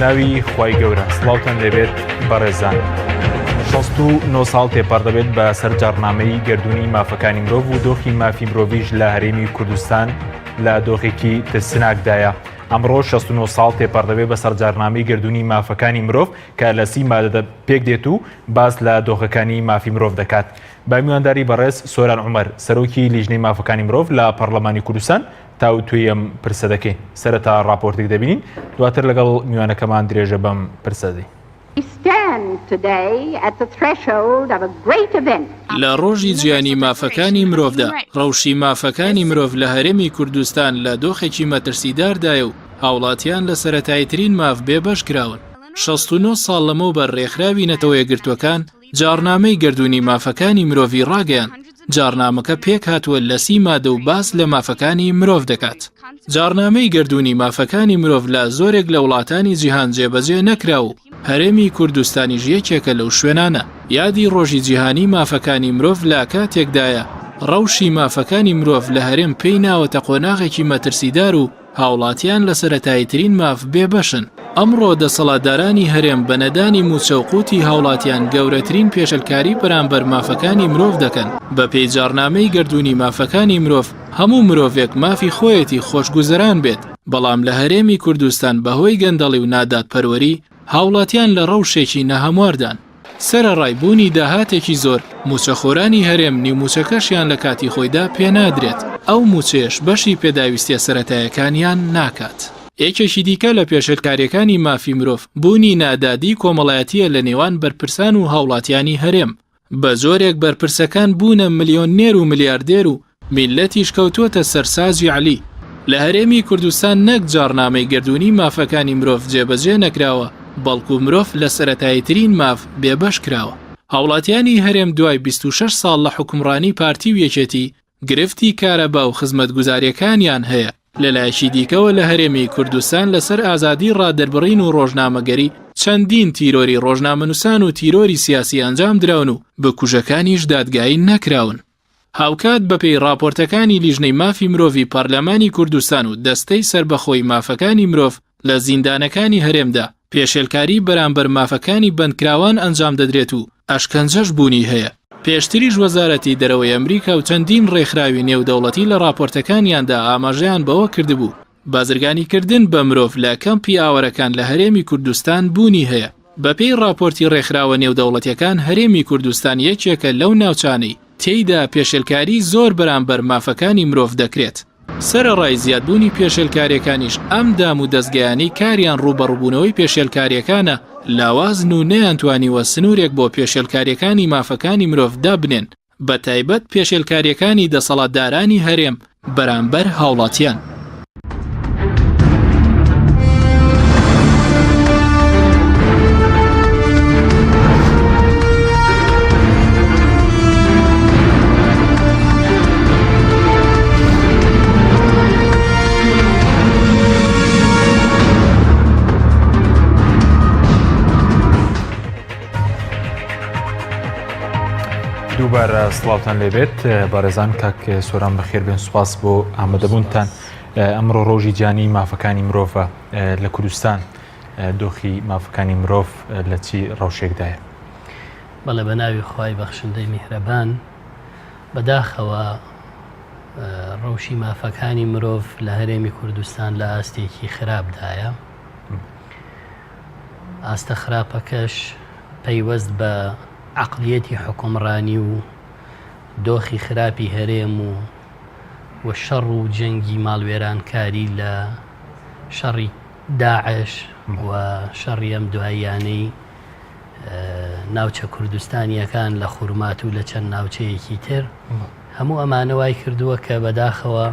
بەناوی خوای گەورە سڵاوتان لێبێت بەڕێزان. 69 ساڵ تێپەڕ دەبێت بە سەر جاڕنامەی گەردوونی مافەکانی مرۆڤ و دۆخی مافی مرۆڤیش لە هەرێمی کوردستان لە دۆخێکی ترسناکدایە. ئەمڕۆ 69 ساڵ تێپەڕ دەبێت بە سەر جارنامەی گەردوونی مافەکانی مرۆڤ کە لە سی مادەدا پێک دێت و باس لە دۆخەکانی مافی مرۆڤ دەکات. بە میوانداری بەڕێز سۆران عومەر، سەرۆکی لیژنەی مافەکانی مرۆڤ لە پەڕلەمانی کوردستان تاوتوێی ئەم پرسە دەکەین. سەرەتا ڕاپۆرتێک دەبینین، دواتر لەگەڵ میوانەکەمان درێژە بەم پرسە دەدەین. لە ڕۆژی جیهانی مافەکانی مرۆڤدا، ڕەوشی مافەکانی مرۆڤ لە هەرێمی کوردستان لە دۆخێکی مەترسیداردایە و هاوڵاتیان لە سەرەتاییترین ماف بێبەش کراون. 69 ساڵ لەمەوبەر ڕێکخراوی نەتەوەیەکگرتووەکان جاڕنامەی گەردوونی مافەکانی مرۆڤی ڕاگەیاند، جاڕنامەکە پێکهاتووە لە سی مادە و باس لە مافەکانی مرۆڤ دەکات. جاڕنامەی گەردوونی مافەکانی مرۆڤ لە زۆرێک لە وڵاتانی جیهان جێبەجێ نەکرا و هەرێمی کوردستانیش یەکێکە لەو شوێنانە. یادی ڕۆژی جیهانی مافەکانی مرۆڤ لە کاتێکدایە ڕەوشی مافەکانی مرۆڤ لە هەرێم پێی ناوەتە قۆناغێکی مەترسیدار و هاوڵاتیان لە سەرەتاییترین ماف بێبەشن. ئەمڕۆ دەسەڵاتدارانی هەرێم بە نەدانی مووچە و قوتی هاوڵاتیان گەورەترین پێشلکاری بەرامبەر مافەکانی مرۆڤ دەکەن. بەپێی جاڕنامەی گەردوونی مافەکانی مرۆڤ هەموو مرۆڤێک مافی خۆیەتی خۆشگوزەران بێت، بەڵام لە هەرێمی کوردستان بەهۆی گەندەڵی و نادادپەروەری هاوڵاتیان لە ڕەوشێکی ناهەمواردان. سەرەڕای بوونی داهاتێکی زۆر، مووچەخۆرانی هەرێم نیو مووچەکەشیان لە کاتی خۆیدا پێنادرێت، ئەو مووچەیەش بەشی پێداویستیە سەرەتایەکانیان ناکات. یەکێکی دیکە لە پێشێلکارییەکانی مافی مرۆڤ، بوونی نادادیی کۆمەڵایەتییە لە نێوان بەرپرسان و هاوڵاتیانی هەرێم، بە جۆرێک بەرپرسەکان بوونە ملیۆنێر و ملیاردێر و میللەتیش کەوتووەتە سەر ساجی عەلی. لە هەرێمی کوردستان نەک جاڕنامەی گەردوونی مافەکانی مرۆڤ جێبەجێ نەکراوە، بەڵکو مرۆڤ لە سەرەتاییترین ماف بێبەش کراوە. هاوڵاتیانی هەرێم دوای 26 ساڵ لە حوکمڕانی پارتی و یەکێتی، گرفتی کارەبا و خزمەتگوزارییەکانیان هەیە. لەلایەکی دیکەوە لە هەرێمی کوردستان لەسەر ئازادی ڕادەربڕین و ڕۆژنامەگەری چەندین تیرۆری ڕۆژنامەنووسان و تیرۆری سیاسی ئەنجام دراون و بکوژەکانیش دادگایی نەکراون. هاوکات بەپێی ڕاپۆرتەکانی لیژنەی مافی مرۆڤی پەرلەمانی کوردستان و دەستەی سەربەخۆی مافەکانی مرۆڤ لە زیندانەکانی هەرێمدا پێشێلکاری بەرامبەر مافەکانی بەندکراوان ئەنجام دەدرێت و ئەشکەنجەش بوونی هەیە. پێشتریش وەزارەتی دەرەوەی ئەمریکا و چەندین ڕێکخراوی نێودەوڵەتی لە ڕاپۆرتەکانیاندا ئاماژەیان بەوە کردبوو بازرگانیکردن بە مرۆڤ لە کەمپی ئاوارەکان لە هەرێمی کوردستان بوونی هەیە. بەپێی ڕاپۆرتی ڕێکخراوە نێودەوڵەتیەکان هەرێمی کوردستان یەکێکە لەو ناوچانەی تێیدا پێشێلکاری زۆر بەرامبەر مافەکانی مرۆڤ دەکرێت. سەرەڕای زیادبوونی پێشێلکاریەکانیش ئەم دام و دەزگایانەی کاریان ڕووبەڕووبوونەوەی پێشێلکاریەکانە لاوازن و نەیانتوانیوە سنوورێک بۆ پێشێلکاریەکانی مافەکانی مرۆڤ دابنێن بەتایبەت پێشێلکارییەکانی دەسەڵاتدارانی هەرێم بەرامبەر هاوڵاتیان. دووبارە سڵاوتان لێبێت بەڕێزان کاک سۆران بەخێر بێن سوپاس بۆ ئامادەبوونتان ئەمڕۆ ڕۆژی جیهانی مافەکانی مرۆڤە لە کوردستان دۆخی مافەکانی مرۆڤ لە چی ڕەوشێکدایە بەڵێ بە ناوی خوای بەخشندەی میهرەبان بەداخەوە ڕەوشی مافەکانی مرۆڤ لە هەرێمی کوردستان لە ئاستێکی خراپدایە ئاستە خراپەکەش پەیوەست بە عەقڵیەتی حوکمڕانی و دۆخی خراپی هەرێم و و شەڕ و جەنگی ماڵوێرانکاری لە شەڕی داعش و شەڕی ئەم دواییانەی ناوچە کوردستانیەکان لە خورمات و لە چەند ناوچەیەکی تر هەموو ئەمانە وای کردووە کە بەداخەوە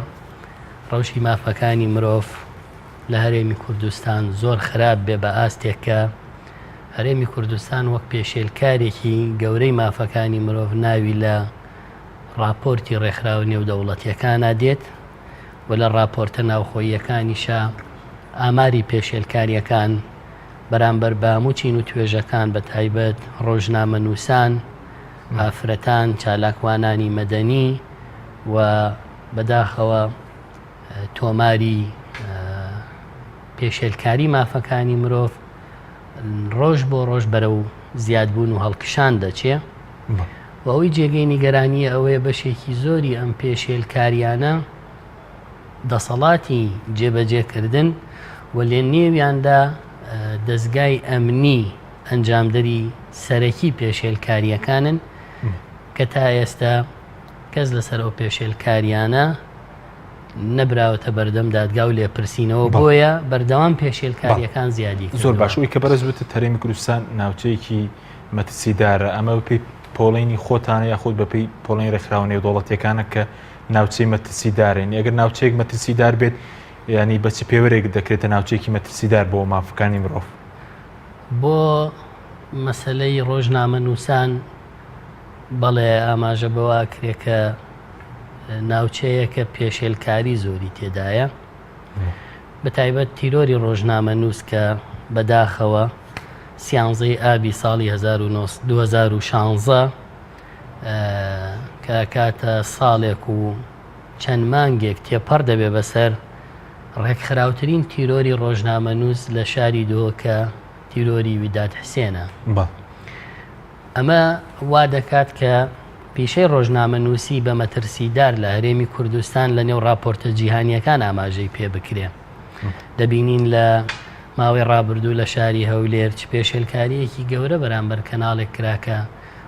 ڕەوشی مافەکانی مرۆڤ لە هەرێمی کوردستان زۆر خراپ بێ بە ئاستێک کە هەرێمی کوردستان وەک پێشێلکارێکی گەورەی مافەکانی مرۆڤ ناوی لە ڕاپۆرتی ڕێکخراوە نێودەوڵەتیەکانا دێت و لە ڕاپۆرتە ناوخۆییەکانیشا ئاماری پێشێلکاریەکان بەرامبەر بە هەموو چین و توێژەکان بە تایبەت ڕۆژنامەنووسان، ئافرەتان، چالاکوانانی مەدەنی و بەداخەوە تۆماری پێشێلکاری مافەکانی مرۆڤ. ڕۆژ بۆ ڕۆژ بەرەو زیادبوون و هەڵکشان دەچێ و ئەوەی جێگەی نیگەرانییە ئەوەیە بەشێکی زۆری ئەم پێشێلکاریانە دەسەڵاتی جێبەجێکردن و لە نێویاندا دەزگای ئەمنی ئەنجامدەری سەرەکی پێشێلکارییەکانن کە تا ئێستا کەس لەسەر ئەو پێشێلکاریانە نەبراوەتە بەردەم دادگا و لێپرسینەوە بۆیە بەردەوام پێشێلکاریەکان زیادی زۆر باش ئەوی کە بەرز وتت هەرێمی کوردستان ناوچەیەکی مەترسیدارە ئەمە بەپێی پۆڵێنی خۆتانە یاخود بەپێی پۆڵێنی ڕێکخراوە نێودەوڵەتیەکانە کە ناوچەی مەترسیدارن ئەگەر ناوچەیەک مەترسیدار بێت ینی بە چ پێوەرێک دەکرێتە ناوچێکی مەترسیدار بۆ مافەکانی مرۆڤ؟ بۆ مەسەلەی ڕۆژنامەنووسان بەڵێ ئاماژە بەوە ئەکرێ کە ناوچەیەکە پێشێلکاری زۆری تێدایە بە تایبەت تیرۆری ڕۆژنامەنووس کە بەداخەوە سیانزەی ئابی ساڵی 2016 کە کاتە ساڵێک و چەند مانگێک تێپەڕ دەبێ بەسەر ڕێکخراوترین تیرۆری ڕۆژنامەنووس لە شاری دهۆک کە تیرۆری ویداد حسێنە. ئەمە وا دەکات کە پیشەی ڕۆژنامەنووسی بە مەترسیدار لە هەرێمی کوردستان لە نێو ڕاپۆرتە جیهانییەکان ئاماژەی پێ بکرێ. دەبینین لە ماوەی ڕابردوو لە شاری هەولێر چ پێشێلکارییەکی گەورە بەرامبەر کەناڵێک کرا کە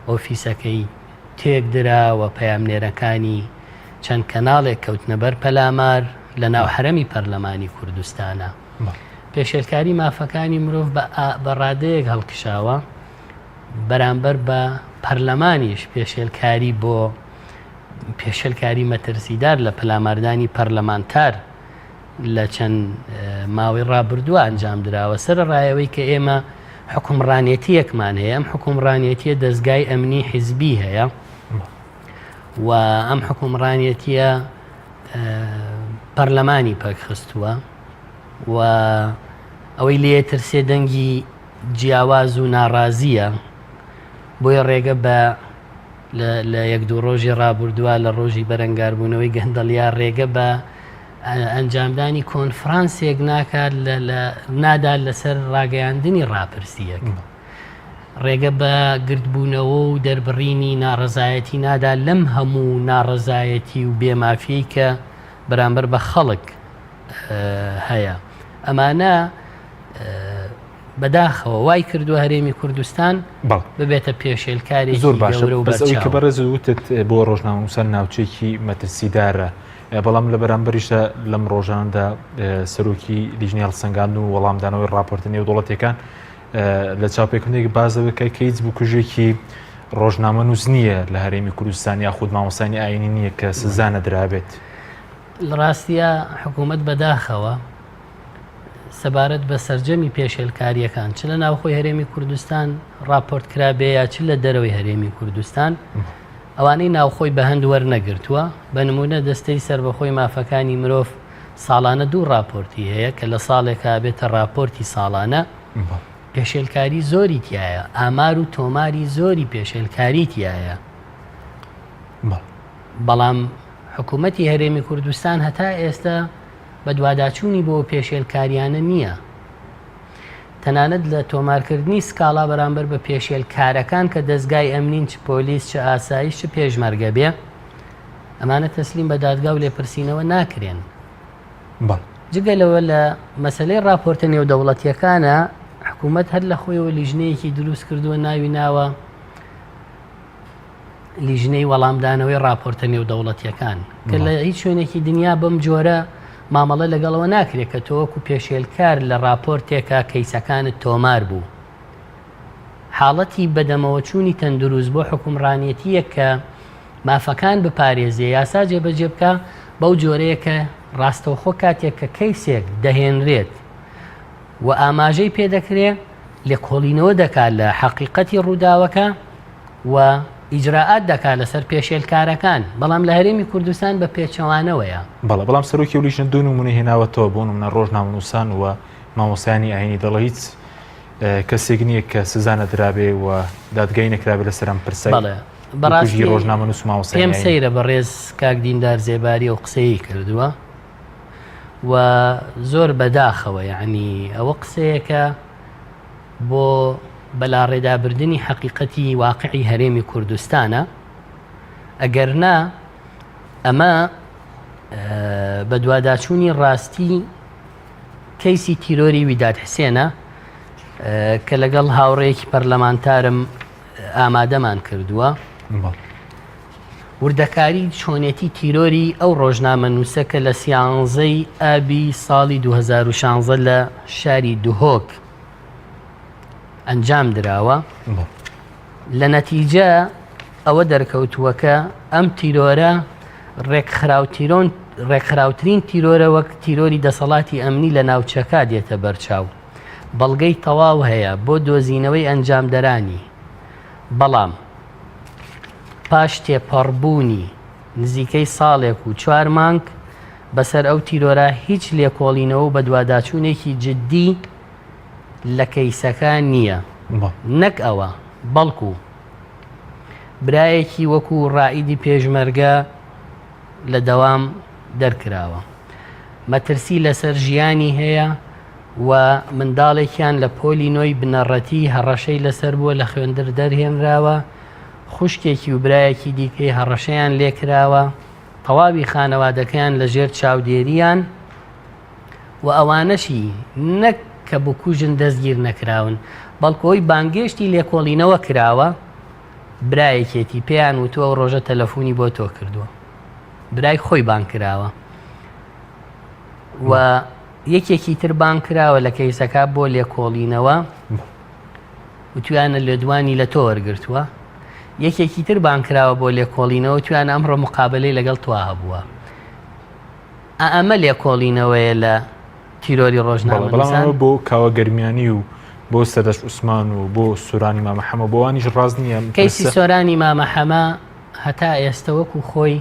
ئۆفیسەکەی تێکدرا و پەیامنێرەکانی چەند کەناڵێک کەوتنە بەر پەلامار لە ناو حەرەمی پەرلەمانی کوردستانە. پێشێلکاری مافەکانی مرۆڤ بە ڕادەیەک هەڵکشاوە بەرامبەر بە پەرلەمانیش پێشێلکاری بۆ پێشێلکاری مەترسیدار لە پەلاماردانی پەرلەمانتار لە چەند ماوەی ڕابردووە ئەنجام دراوە سەرەڕای ئەوەی کە ئێمە حکومڕانێتیەکمان هەیە ئەم حکومڕانێتیە دەستگای ئەمنی حیزبی هەیە و ئەم حکومڕانێتیە پەرلەمانی پەکخستووە و ئەوەی لێ ترسێ دەنگی جیاواز و ناڕازییە، بۆیە ڕێگە بە لە یەک دوو ڕۆژی ڕابوردووە لە ڕۆژی بەرەنگاربوونەوەی گەندەڵیا ڕێگە بە ئەنجامدانی کۆنفرانسێک ناکات نادات لەسەر ڕاگەیاندنی ڕاپرسیەک. ڕێگە بە گردبوونەوە و دەربڕینی ناڕەزایەتی نادا لەم هەموو ناڕەزایەتی و بێمافیەی کە بەرامبەر بە خەڵک هەیە. ئەمانە بەداخەوە وای کردووە هەرێمی کوردستان ببێتە پێشێلکاری زۆر باشە بەس ئەوەی کە بەڕێز وتت بۆ ڕۆژنامەنووسان ناوچێکی مەترسیدارە بەڵام لە بەرامبەریشدا لەم ڕۆژاندا سەرۆکی لیژنەی هەڵسەنگاندن و وەڵامدانەوەی ڕاپۆرتە نێودەوڵەتیەکان لە چاوپێکەوتنێک باس دەبێت کە هیچ بکوژێکی ڕۆژنامەنووس نییە لە هەرێمی کوردستان یاخود مامۆستانی ئاینی نییە کە سزا نەدرابێت. لە ڕاستیا حکوومەت بەداخەوە سەبارەت بە سەرجەمی پێشێلکارییەکان چ لە ناوخۆی هەرێمی کوردستان ڕاپۆرت کرابێ یا چ لە دەرەوەی هەرێمی کوردستان ئەوانەی ناوخۆی بە هەند وەرنەگرتووە بە نمونە دەستەی سەربەخۆی مافەکانی مرۆڤ ساڵانە دوو ڕاپۆرتی هەیە کە لە ساڵێکا بێتە ڕاپۆرتی ساڵانە پێشێلکاری زۆری تایە ئامار و تۆماری زۆری پێشێلکاری تایە بەڵام حکوومەتی هەرێمی کوردستان هەتا ئێستا بەدواداچوونی بۆ پێشێلکارییانە نییە. تەنانەت لە تۆمارکردنی سکاڵا بەرامبەر بە پێشێلکارەکان کە دەزگای ئەمنین چ پۆلیس چ ئاسایش چ پێشمەرگە بێ ئەمانە تەسلیم بە دادگا و لێپرسینەوە ناکرێن. جگە لەوە لە مەسەلەی ڕاپۆرتە نێودەوڵەتییەکانە حکوومەت هەر لە خۆیەوە لیژنەیەکی دروست کردووە ناوی ناوە لیژنەی وەڵامدانەوەی ڕاپۆرتە نێودەوڵەتیەکان کە لە هیچ شوێنێکی دنیا بەم جۆرە مامەڵە لەگەڵەوە ناکرێت کە تۆ وەکو پێشێلکار لە ڕاپۆرتێکە کەیسەکانت تۆمار بوو حاڵەتی بەدەمەوەچوونی تەندروست بۆ حکومڕانیەتیەک کە مافەکان بپارێزێ یاسا جێبەجێ بکە بەو جۆرەیە کە ڕاستەوخۆ کاتێک کە کەیسێک دەهێنرێت و ئاماژەی پێدەکرێ لێکۆڵینەوە دەکات لە حەقیقەتی ڕووداوەکە و ئیجرائات دەکات لەسەر پێشێلکارەکان، بەڵام لە هەرێمی کوردستان بە پێچەوانەوەیە. بەڵێ، بەڵام سەرۆکی ئەو لیژنە دوو نموونەی هێناوەتەوە، بۆ نموونە ڕۆژنامەنووسان و مامۆستایانی ئایینی، دەڵێ هیچ کەسێک نییە کە سزا نەدرابێ و دادگایی نەکرابێ لەسەر ئەم پرسەی بەڵێ، بەڕاستی بکوژی ڕۆژنامەنووس و مامۆستایانی پێم ئایینی. سەیرە بەڕێز کاک دیندار زێباری ئەو قسەیەی کردووە و زۆر بەداخەوە، یەعنی ئەوە قسەیەکە. بۆ بەلاڕێدابردنی حەقیقەتی واقعی هەرێمی کوردستانە، ئەگەرنا ئەمە بەدواداچوونی ڕاستی کەیسی تیرۆری ویداد حسێنە کە لەگەڵ هاوڕێیەکی پەرلەمانتارم ئامادەمان کردووە. وردەکاری چۆنێتی تیرۆری ئەو ڕۆژنامەنووسە کە لە سیانزەی ئابی ساڵی 2016 لە شاری دهۆک ئەنجام دراوە لە نەتیجە ئەوە دەرکەوتووە کە ئەم تیرۆرە ڕێکخراوتیرۆن ڕێکخراوترین تیرۆرە وەک تیرۆری دەسەڵاتی ئەمنی لە ناوچەکە دێتە بەرچاو بەڵگەی تەواو هەیە بۆ دۆزینەوەی ئەنجامدەرانی بەڵام پاش تێپەڕبوونی نزیکەی ساڵێک و چوار مانگ بەسەر ئەو تیرۆرە هیچ لێکۆڵینەوە و بەدواداچوونێکی جددی لە کەیسەکە نییە. نەک ئەوە، بەڵکو برایەکی وەکو ڕائیدی پێشمەرگە لە دەوام دەرکراوە. مەترسی لەسەر ژیانی هەیە و منداڵێکیان لە پۆلی نۆی بنەڕەتی هەڕەشەی لەسەر بووە لە خوێندر دەرهێنراوە، خوشکێکی و برایەکی دیکەی هەڕەشەیان لێکراوە، تەواوی خانەوادەکەیان لەژێر چاودێریان و ئەوانەشی نەک کە بکوژن دەستگیر نەکراون، بەڵکو ئەوی بانگێشتی لێکۆڵینەوە کراوە برایەکێتی پێیان وتووە ئەو ڕۆژە تەلەفونی بۆ تۆ کردووە برای خۆی بانگ کراوە و یەکێکی تر بانگ کراوە لە کەیسەکە بۆ لێکۆڵینەوە وتویانە لێدوانی لە تۆ وەرگرتووە یەکێکی تر بانگ کراوە بۆ لێکۆڵینەوە تویان ئەمڕۆ مقابلەی لەگەڵ تۆ هەبووە ئا ئەمە لێکۆڵینەوەیە لە تیرۆری ڕۆژنامەنووسان؟ بەڵام بۆ کاوە گەرمیانی و بۆ سەردەشت عوسمان و بۆ سۆرانی مامە حەمە بۆ ئەوانیش ڕاست نییە؟ کەیسی سۆرانی مامە حەمە هەتا ئێستە وەکو خۆی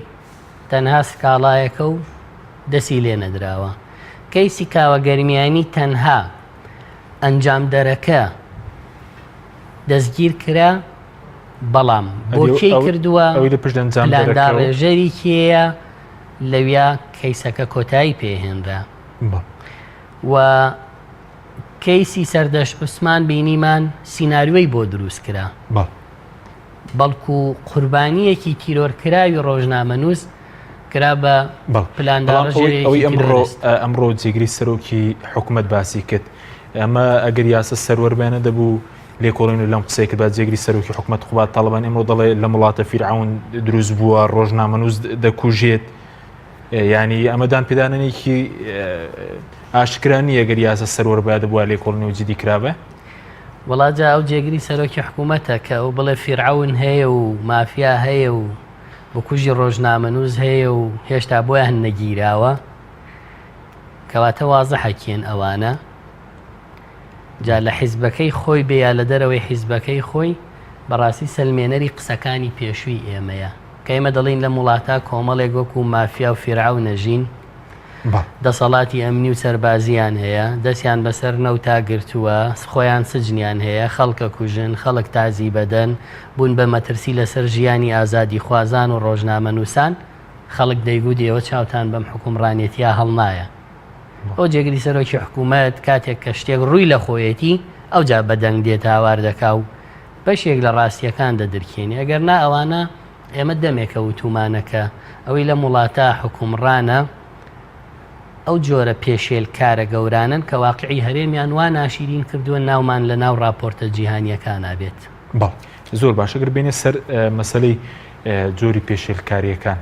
تەنها سکاڵایەکە و دەسی لێ نەدراوە. کەیسی کاوە گەرمیانی تەنها ئەنجامدەرەکە دەستگیر کرا، بەڵام بۆ کێی کردووە، پلانداڕێژەری کێیە، لەویا کەیسەکە کۆتایی پێ هێنرا و کەیسی سەردەشت عوسمان بینیمان سیناریۆی بۆ دروست کرا بەڵکو قوربانیەکی تیرۆرکراوی ڕۆژنامەنووس کرا بە پلانداڕێژەرێکی ئەمڕۆ ئەمڕۆ جێگری سەرۆکی حکومەت باسی کرد ئەمە ئەگەر یاسا سەروەر بێنە دەبوو لێکۆڵینەوە لەم قسەی کرد با جێگری سەرۆکی حکومەت قوباد تاڵەبانی ئەمڕۆ دەڵێ لەم وڵاتە فیرعەون دروست بووە ڕۆژنامەنووس دەکوژێت ینی ئەمە دان پێدانێکی ئاشکرا نییە گەر یاسا سەروەر باە دەبووە لێکۆڵینەوە جدی کرابێ وەڵا جا ئەو جێگری سەرۆکی حکوومەتە کە ئەو بڵێ فیرعەون هەیە و مافیا هەیە و بکوژی ڕۆژنامەنووس هەیە و هێشتا بۆیان نەگیراوە کەواتە وازحە کێن ئەوانە جا لە حیزبەکەی خۆی بێ یا لە دەرەوەی حیزبەکەی خۆی، بەڕاستی سەلمێنەری قسەکانی پێشووی ئێمەیە. کە ئێمە دەڵێین لەم وڵاتە کۆمەڵێک وەکوو مافیا و فیرعەون ئەژین، دەسەڵاتی ئەمنی و سەربازییان هەیە، دەستیان بەسەر نەوتا گرتووە، خۆیان سجنیان هەیە، خەڵک ئەکوژن، خەڵک تازیب ئەدەن، بوون بە مەترسی لەسەر ژیانی ئازادیخوازان و ڕۆژنامەنووسان، خەڵک دەیگوت ئێوە چاوتان بەم حوکمڕانێتییە هەڵنایە. ئەو جێگری سەرۆکی حکوومەت کاتێک کە شتێک ڕووی لە خۆیەتی ئەوجا بە دەنگ دێت هاوار دەکا و بەشێک لە ڕاستییەکان دەدرکێنێ ئەگەر نا ئەوانە ئێمە دەمێکە وتوومانە کە ئەوەی لەم وڵاتە حوکمڕانە ئەو جۆرە پێشێلکارە گەورانەن کە واقعی هەرێمیان وا ناشیرین کردووە ناومان لە ناو ڕاپۆرتە جیهانییەکانا بێت. بەڵێ زۆر باشە گەر بێینە سەر مەسەلەی جۆری پێشێلکارییەکان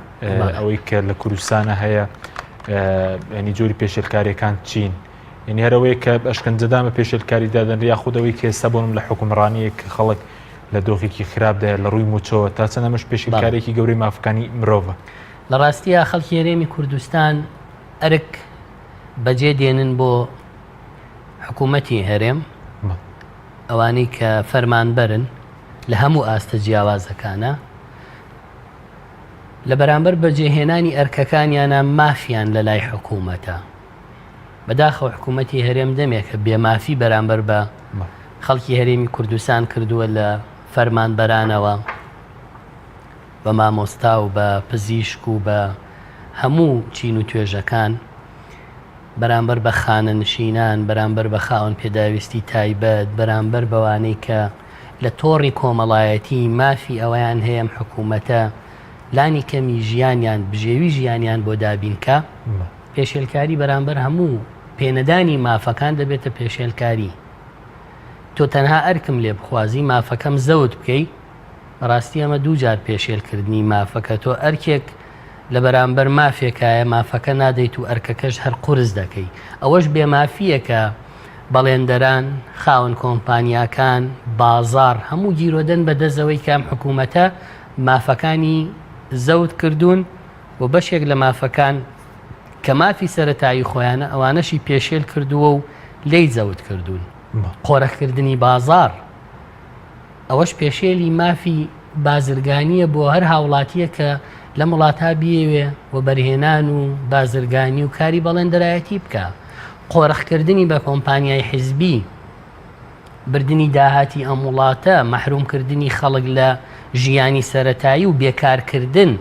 ئەوەی کە لە کوردستانە هەیە ینی جۆری پێشێلکاریەکان چین یعنی هەرەوەی کە ئەشکەنجەدان بە پێشێلکاری دادەنرێ یاخود ئەوەی کە ئێستا بۆنم لە حکومڕانیەک کە خەڵک لە دۆخێکی خراپدایە لە ڕووی موچەوە تا چەند ئەمەش پێشێلکارێکی گەورەی مافەکانی مرۆڤە. لە ڕاستیا خەڵکی هەرێمی کوردستان ئەرک بەجێ دێنن بۆ حکوومەتی هەرێم ئەوانەی کە فەرمانبەرن لە هەموو ئاستە جیاوازەکانە لە بەرامبەر بەجێهێنانی ئەرکەکانیانە مافیان لە لای حکوومەتە. بەداخەوە حکوومەتی هەرێم دەمێکە بێمافی بەرامبەر بە خەڵکی هەرێمی کوردستان کردووە لە فەرمانبەرانەوە بە مامۆستا و بە پزیشک و بە هەموو چین و توێژەکان. بەرامبەر بە خانەنشینان، بەرامبەر بە خاوەن پێداویستی تایبەت، بەرامبەر بەوانەی کە لە تۆڕی کۆمەڵایەتی مافی ئەوەیان هەیە ئەم حکوومەتە لانی کەمی ژیانیان، بژێوی ژیانیان بۆ دابین کا. پێشێلکاری بەرامبەر هەموو پێنەدانی مافەکان دەبێتە پێشێلکاری. تۆ تەنها ئەرکم لێ بخوازی مافەکەم زەوت بکەی، بەڕاستی ئەمە دووجار پێشێلکردنی مافە کە تۆ ئەرکێک لە بەرامبەر مافێکایە مافەکە نادەیت و ئەرکەکەش هەر قورس دەکەی. ئەوەش بێمافییە کە بەڵێندەران، خاوەن کۆمپانیاکان، بازاڕ هەموو گیرۆدەن بە دەست ئەوەی کە ئەم حکوومەتە مافەکانی زەوت کردوون و بەشێک لە مافەکان کە مافی سەرەتایی خۆیانە ئەوانەشی پێشێل کردووە و لێی زەوت کردوون. قۆرخکردنی بازاڕ ئەوەش پێشێلی مافی بازرگانییە بۆ هەر هاوڵاتییەک کە لەم وڵاتە بیەوێ وەبەرهێنان و بازرگانی و کاری بەڵێندەرایەتی بکا. قۆرخکردنی بە کۆمپانیای حیزبی، بردنی داهاتی ئەم وڵاتە، مەحرومکردنی خەڵک لە ژیانی سەرەتایی و بێکارکردن،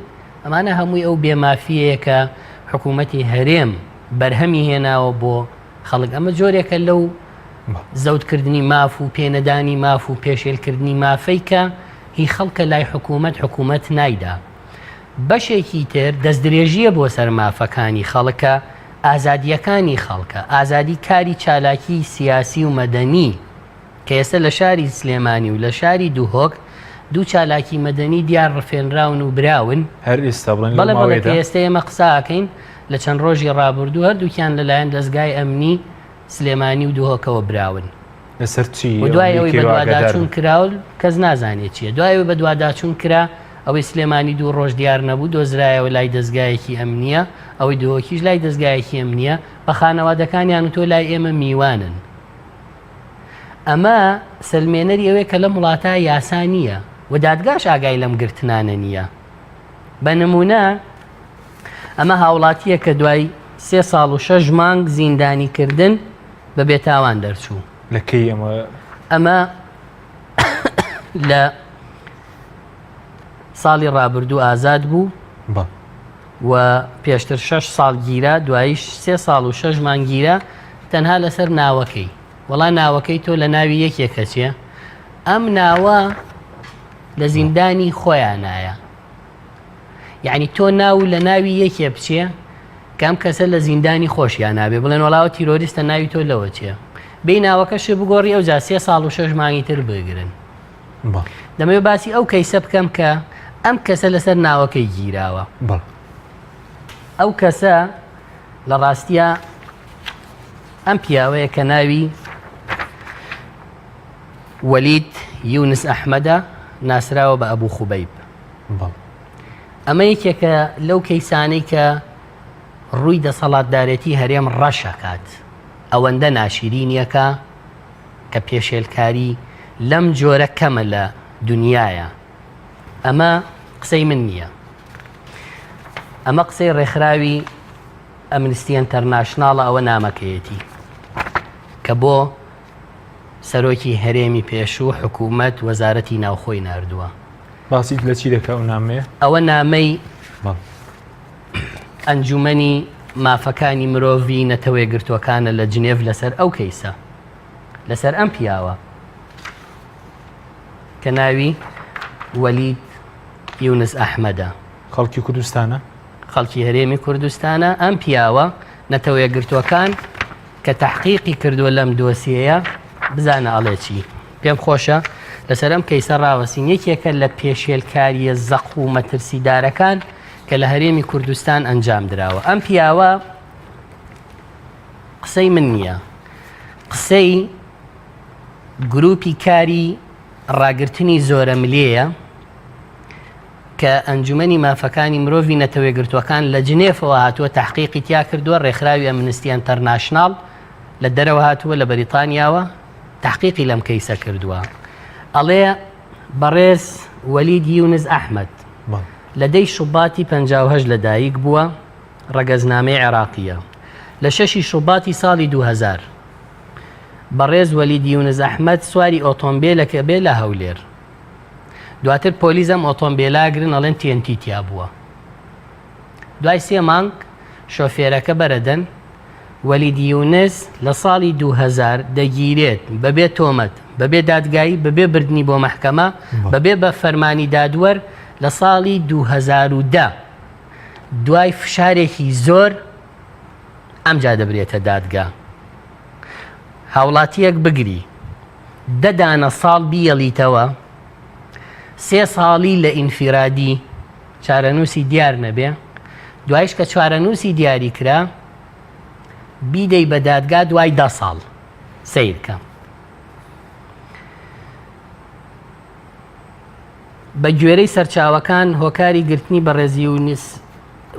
ئەمانە هەمووی ئەو بێمافییەیە کە حکوومەتی هەرێم بەرهەمی هێناوە بۆ خەڵک. ئەمە جۆرێکە لەو زەوتکردنی ماف و پێنەدانی ماف و پێشێلکردنی مافەی کە هی خەڵکە لای حکوومەت، حکوومەت نایدا. بەشێکی تر دەستدرێژییە بۆ سەر مافەکانی خەڵکە، ئازادییەکانی خەڵکە، ئازادی کاری چالاکیی سیاسی و مەدەنی کە ئێستا لە شاری سلێمانی و لە شاری دهۆک دوو چالاکی مەدەنی دیار ڕفێنراون و براون. هەر ئێستا بڵێن لەو بەڵێ بەڵێ کە ماوەیەدا؟ ئێستا ئێمە قسە ئەکەین لە چەند ڕۆژی ڕابردوو هەردووکیان لەلایەن دەزگای ئەمنی سلێمانی و دهۆکەوە براون. لەسەر چی؟ و دوای ئەوەندەی ئەوەی کەی ئاگادار بەدواداچوون بن؟ کرا و کەس نازانێ چییە. دوای ئەوەی بەدواداچوون کرا ئەوەی سلێمانی دوو ڕۆژ دیار نەبوو دۆزرایەوە لای دەزگایەکی ئەمنییە، ئەوەی دهۆکیش لای دەزگایەکی ئەمنییە، بە خانەوادەکانیان وتووە لای ئێمە میوانن. ئەمە سەلمێنەری ئەوەیە کە لەم وڵاتە یاسا نییە و دادگاش ئاگای لەم گرتنانە نییە. بە نمونە ئەمە هاوڵاتییە کە دوای سێ ساڵ و شەش مانگ زیندانیکردن بە بێتاوان دەرچوو. لە کەی ئەمە؟ ئەمە لە ساڵی ڕابردوو ئازاد بوو و پێشتر شەش ساڵ گیرا دواییش سێ ساڵ و شەش مانگ گیرا تەنها لەسەر ناوەکەی. وەڵا ناوەکەی تۆ لە ناوی یەکێک ئەچێ ئەم ناوە لە زیندانی خۆیانایە یعنی تۆ ناو لە ناوی یەکێ بچێ کە ئەم کەسە لە زیندانی خۆشیان نابێ بڵێن وەڵاوە تیرۆریستە ناوی تۆ لەوە چێ بێی ناوەکەشی بگۆڕی ئەو جا سێ ساڵ و شەش مانگی تر بگرن دەمەوێت باسی ئەو کەیسە بکەم کە ئەم کەسە لەسەر ناوەکەی گیراوە ئەو کەسە لە ڕاستیە ئەم پیاوەیە کە ناوی وەلید یونس ئەحمەدە ناسراوە بە ئەبوو خوبەیب ئەمە یەکێکە لەو کەیسانەی کە ڕووی دەسەڵاتدارێتی هەرێم ڕەشەکات ئەوەندە ناشیرینیەکە کە پێشێلکاری لەم جۆرە کەمە لە دنیاە ئەمە قسەی من نییە ئەمە قسەی ڕێکخراوی ئەمنستی ئەنتەرناشناڵە ئەوە نامەکەیەتی کە بۆ سەرۆکی هەرێمی پێشوو حکوومەت وەزارەتی ناوخۆی ناردووە. باسی لە چی دەکا ئەو نامەیە؟ ئەوە نامەی ئەنجومەنی مافەکانی مرۆڤی نەتەوەیەکگرتووەکانە لە جنێڤ لەسەر ئەو کەیسە لەسەر ئەم پیاوە کە ناوی وەلید یونس ئەحمەدە. خەڵکی کوردستانە؟ خەڵکی هەرێمی کوردستانە، ئەم پیاوە نەتەوەیەکگرتووەکان کە تەحقیقی کردووە لەم دۆسیەیە بزانە ئەڵێ چی. پێم خۆشە لەسەر ئەم کەیسە ڕاوەستین، یەکێکە لە پێشێلکارییە زەق و مەترسیدارەکان کە لە هەرێمی کوردستان ئەنجام دراوە. ئەم پیاوە قسەی من نییە، قسەی گروپی کاری ڕاگرتنی زۆرەملێیە، کە ئەنجومەنی مافەکانی مرۆڤی نەتەوەیەکگرتووەکان لە جنێفەوە هاتووە تەحقیقی تیا کردووە، ڕێکخراوی ئەمنستی ئەنتەرناشناڵ لە دەرەوە هاتووە لە بەریتانیاوە تەحقیقی لەم کەیسە کردووە. ئەڵێ بەڕێز وەلید یونس ئەحمەد لە دەی شوباتی 58 لە دایک بووە، ڕەگەزنامەی عێراقییە. لە شەشی شوباتی ساڵی 2000 بەڕێز وەلید یونس ئەحمەد سواری ئۆتۆمبێلەکە بێ لە هەولێر. دواتر پۆلیس ئەم ئۆتۆمبێلە ئەگرن ئەڵێن TNT تیا بووە. دوای سێ مانگ شۆفێرەکە بەرەدەن. وەلید یونس لە ساڵی 2000 دەگیرێت بەبێ تۆمەت، بەبێ دادگایی، بەبێ بردنی بۆ مەحکەمە، بەبێ بە فەرمانی دادوەر لە ساڵی 2010 دوای فشارێکی زۆر ئەمجا دەبرێتە دادگا. هاوڵاتیەک بگری دە دانە ساڵ بیەڵیتەوە سێ ساڵی لە ئینفیرادی چارەنووسی دیار نەبێ دوایش کە چارەنووسی دیاری کرا بیدەی بە دادگا دوای دە ساڵ سەیرکە بە گوێرەی سەرچاوەکان هۆکاری گرتنی بەڕێز یونس